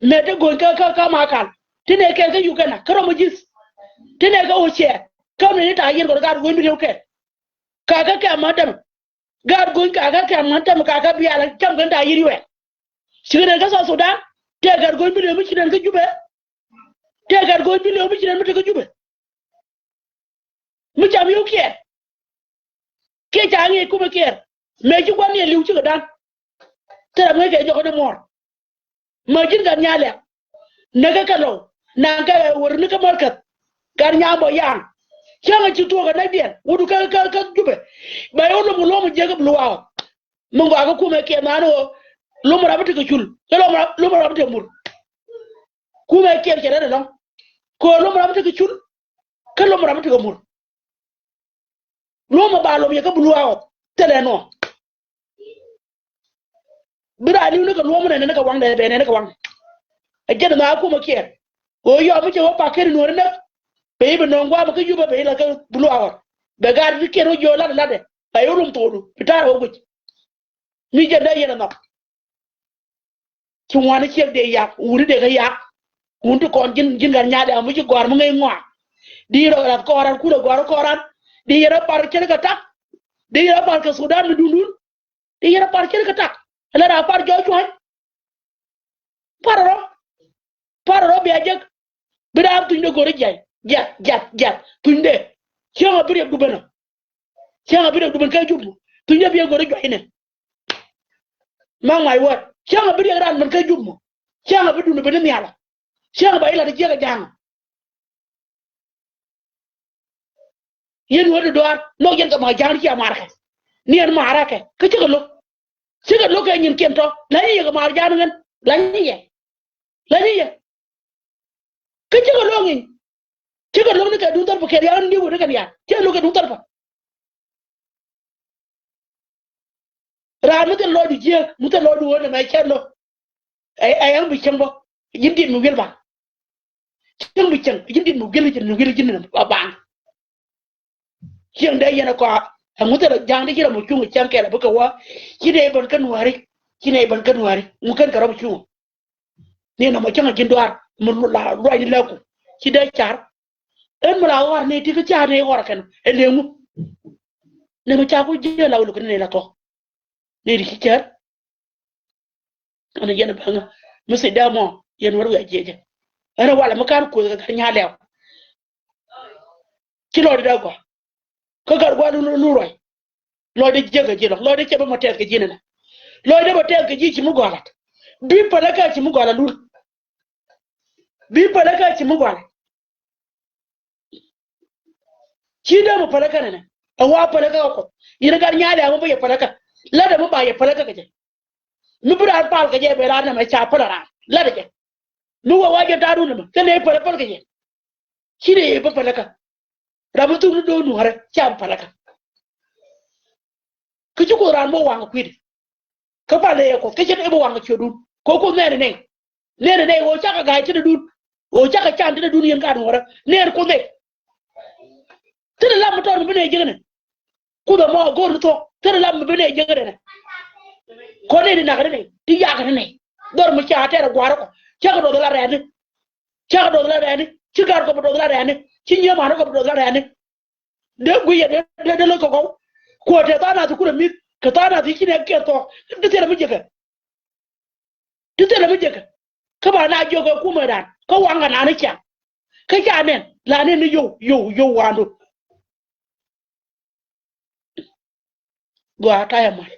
Mëë te Go̱ny kä kä kä Makal ti nɛ kɛɛl kä Uganda kä rɔm ji̱th. Ti nɛ kä Ocɛɛr kä mi ni ta̱a̱ yɛn kɔn gat Go̱ny Biliw kɛɛl. Ka kä kɛm ma dämɛ. Gaat Go̱ny kakä kɛ̈m ŋän tɛm kakä bialɛ cam kɛn ta yi̱r yuɛ. Cikɛ nɛn kä South Sudan tëë Gaat Go̱ny Biliw mi ci nɛn kä Jubɛ. Tëë Gaat Go̱ny Biliw mi ci nɛn mi te kä Jubɛ. Mi cam yio̱w kiɛɛr kiɛ ca ŋi̱i̱c kumɛ kiɛɛr. Mëë ci gua̱n ni ɛ li̱w cikɛ dan. Thil ram ŋäc kɛ jɔk ni muɔ̱ɔ̱r. Mä ji̱n Gat Nyalɛw. Näkɛ kɛ Lɔw naŋ kɛ wär ni kä Märkäth. Gat Nyambɔ Yaŋ. Cäŋ a ci tuɔɔk ɛ näkdiɛn wut kä, kä, kä Jubɛ. Bɛ yɛ wä lom kɛ luɔ̱m jiäk kä Blue House. Mi gɔaa kä kumɛ kiɛ nhan ɣöö lom ram mi tekɛ cul kä lom ram, lom ram mi tekɛ mur. Kumɛ kiɛ cɛ rɛd ɛlɔ̱ŋ kɛ ɣöö lom ram mi tekɛ cul kä lom ram mi tekɛ mur. Luɔ̱mɛ ba lom yɛ kä Blue House thilɛ nɔ. Bi raan li̱w ni kɛ luɔ̱mɛ nɛnɛ ni kɛ waŋdɛ bɛ nɛnɛ kɛ waŋ. Ɛ jɛn na kumɛ kiɛ ɣöö yɔm mi cɛ wä pak ken Nuɔ̱ɔ̱ri näk. Bɛ i̱ bɛ nööŋ gua̱a̱mɛ kä Jubɛ bɛ i̱ la kä Blue House. Bɛ gaat bi kiɛn wä jiöö lat latdɛ bɛ i̱ wä lom thokdu bi ta̱a̱r wä guic. Mi jɛn dee yɛn ɛ nhɔk. Ci ŋuani ciek dee yak wuni dee kä yak. Wun ti kɔn ji̱n, ji̱n gat nyaat dee amu ci gɔ̱a̱r mi ŋäc ŋɔak. Di rɔ rat kɔran kulɛ gɔ̱a̱r kɔran. Di yɛn rɔ par cɛn kɛ tak. Di yɛn rɔ par kɛ Sudan mi dundun. Di yɛn rɔ par cɛn kɛ tak. Ɛlɛ ra par jɔɔc cua̱ny. Par rɔ. Par rɔ bia jek. Bi daam thuny de go̱ri jiac jiath jiath jiath thuny de. Cieŋ a bi riɛk duben ɔ. Cieŋ a bi riɛk duben kä Jubɛ. Thuny de bi riɛk go̱ri juac inɛ. Mark my word. Cieŋ a bi riɛk ran ben kä Jubɛ. Cieŋ a bi duni ben ni nhial ɔ. Cieŋ a ba ilat jiɛk a ja̱a̱ŋ ɔ. Yɛn wä di duaar nhɔk yɛn kɛ ma ja̱a̱ŋ ci a mar kɛ. Ni ɛn mar a kɛ kä cikɛ lo̱k. Cikɛ lo̱k kɛ nyinkiɛn tɔ la nyi yɛ kɛ mar ja̱a̱ŋ ŋän la nyi yɛ. La nyi yɛ. Kä cikɛ lo̱k ŋi̱ny. Cikɛ lo̱k ni kɛ duŋ thɔr pä kɛ ria̱a̱n ni wä di kɛ niaar cikɛ lo̱k kɛ duŋ thɔr pä. Raan mi thil lɔcdu jiääk mi thil lɔcdu ɣöö nɛmɛ cɛ lo̱k. Ɛ, ɛ, ɛn bi cieŋ bä ji̱n diet mi wi̱el ba. Cieŋ bi cieŋ ji̱n diet mi wi̱el ji̱n mi wi̱el ji̱n ni ba baaŋ. Cieŋ dee yɛn ɛ kɔaar ɛŋu thil ja̱a̱ŋ di ci ram mi cuŋ cieŋ kɛl ɛ bikɛ wä. Ci dee ben kä Nuääri. Ci dee ben kä Nuääri ŋu kɛn kɛ ram mi cuŋ. Ni nɔmɔ cäŋ a ji̱n duaar mi la ruacni lɛ̈ku ci dee car. Ɛn mi la ɣɔr ni ti kä car ni ɣɔr kɛn ɛ leŋu. Ni mi ca ku jiɛ la wul kɛ ni la thɔ. Ni di ci cär. Ɛn yɛn bäŋä mi si dee mɔ yɛn wär wi̱i̱ a jiɛcä. Ɛn walɛ mi kan kuoth kɛ gat nya lɛw. Ci lɔcdɛ dee gɔaa. Kä gat gua̱a̱r lu lu ruac. Lɔcdɛ jiäk kɛ ji̱ lɔ lɔcdɛ cɛ bi mɔ tɛth kɛ ji̱ nɛnɛ. Lɔcdɛ bɛ tɛth kɛ ji̱ ci mi gɔaa lat. Bi pälä kä ci mi gɔaa lat lul. Bi pälä kä ci mi gɔaa lat. Ci dee mɔ pälä kä nɛnɛ. Ɛ wa pälä kä kɛ kuɔth yɛn gat nya̱a̱ lɛ mɔ bä yɛ pälä kä. Lat ɛ mɔ ba yɛ pälä kä kɛ jɛ. Mi bi raan pal kɛ jɛ bɛ raan nɛmɛ ca päl raan lat ɛ jɛ. Mi wä wa jɛ ta̱a̱ run nɛmɛ kɛ nɛ päl päl kɛ jɛ. Ci dee bä päl kä. Ram mi thuk ni do̱o̱k nuɔ̱ɔ̱rɛ ca bä päl kä. Kä ci kuoth raan bä waŋ kui̱dɛ. Kä pal ɛ kuoth kä cɛ dee bä waŋ ciötdun kɛ kuoth nɛɛni nɛy. Nɛɛni nɛy ɣöö cakɛ ga̱a̱c tetdun. Ɣöö cakɛ can tetdun yɛn gaat nuɔ̱ɔ̱rɛ nɛɛni kuoth nɛy. Thilɛ lam mi tɔɔr mi bi nɛy jiäkni. Kuoth ɛmɔ a go̱o̱r ni thuɔ̱k thilɛ lam mi bi nɛy jiäkni nɛ. Kɔn nɛy di nak ni nɛy di yak ni nɛy. Dhɔr mi ca tɛɛr ɛ gua̱a̱r kɔ cakɛ duɔth la rɛɛni. Cakɛ duɔth la rɛɛni ci ga̱r kɔ bi duɔth la rɛɛni ci nyiee mani kɔ bi duɔth la rɛɛni. Dee guiyɛ dee dee lä kɛ kɔw. Kuɔ tɛ tha̱a̱ŋ nath kulɛ mi̱th kɛ tha̱a̱ŋ nath ci nɛ kiɛ thɔɔk. Di thilɛ mi jekɛ. Di thilɛ mi jekɛ. Kä ba na jiök kɛ kumɛ dan kä waŋ kɛ nani ciaŋ. Kä ca nɛn la nɛn ni yow yow yow wandu. Gɔaa tayɛ mal.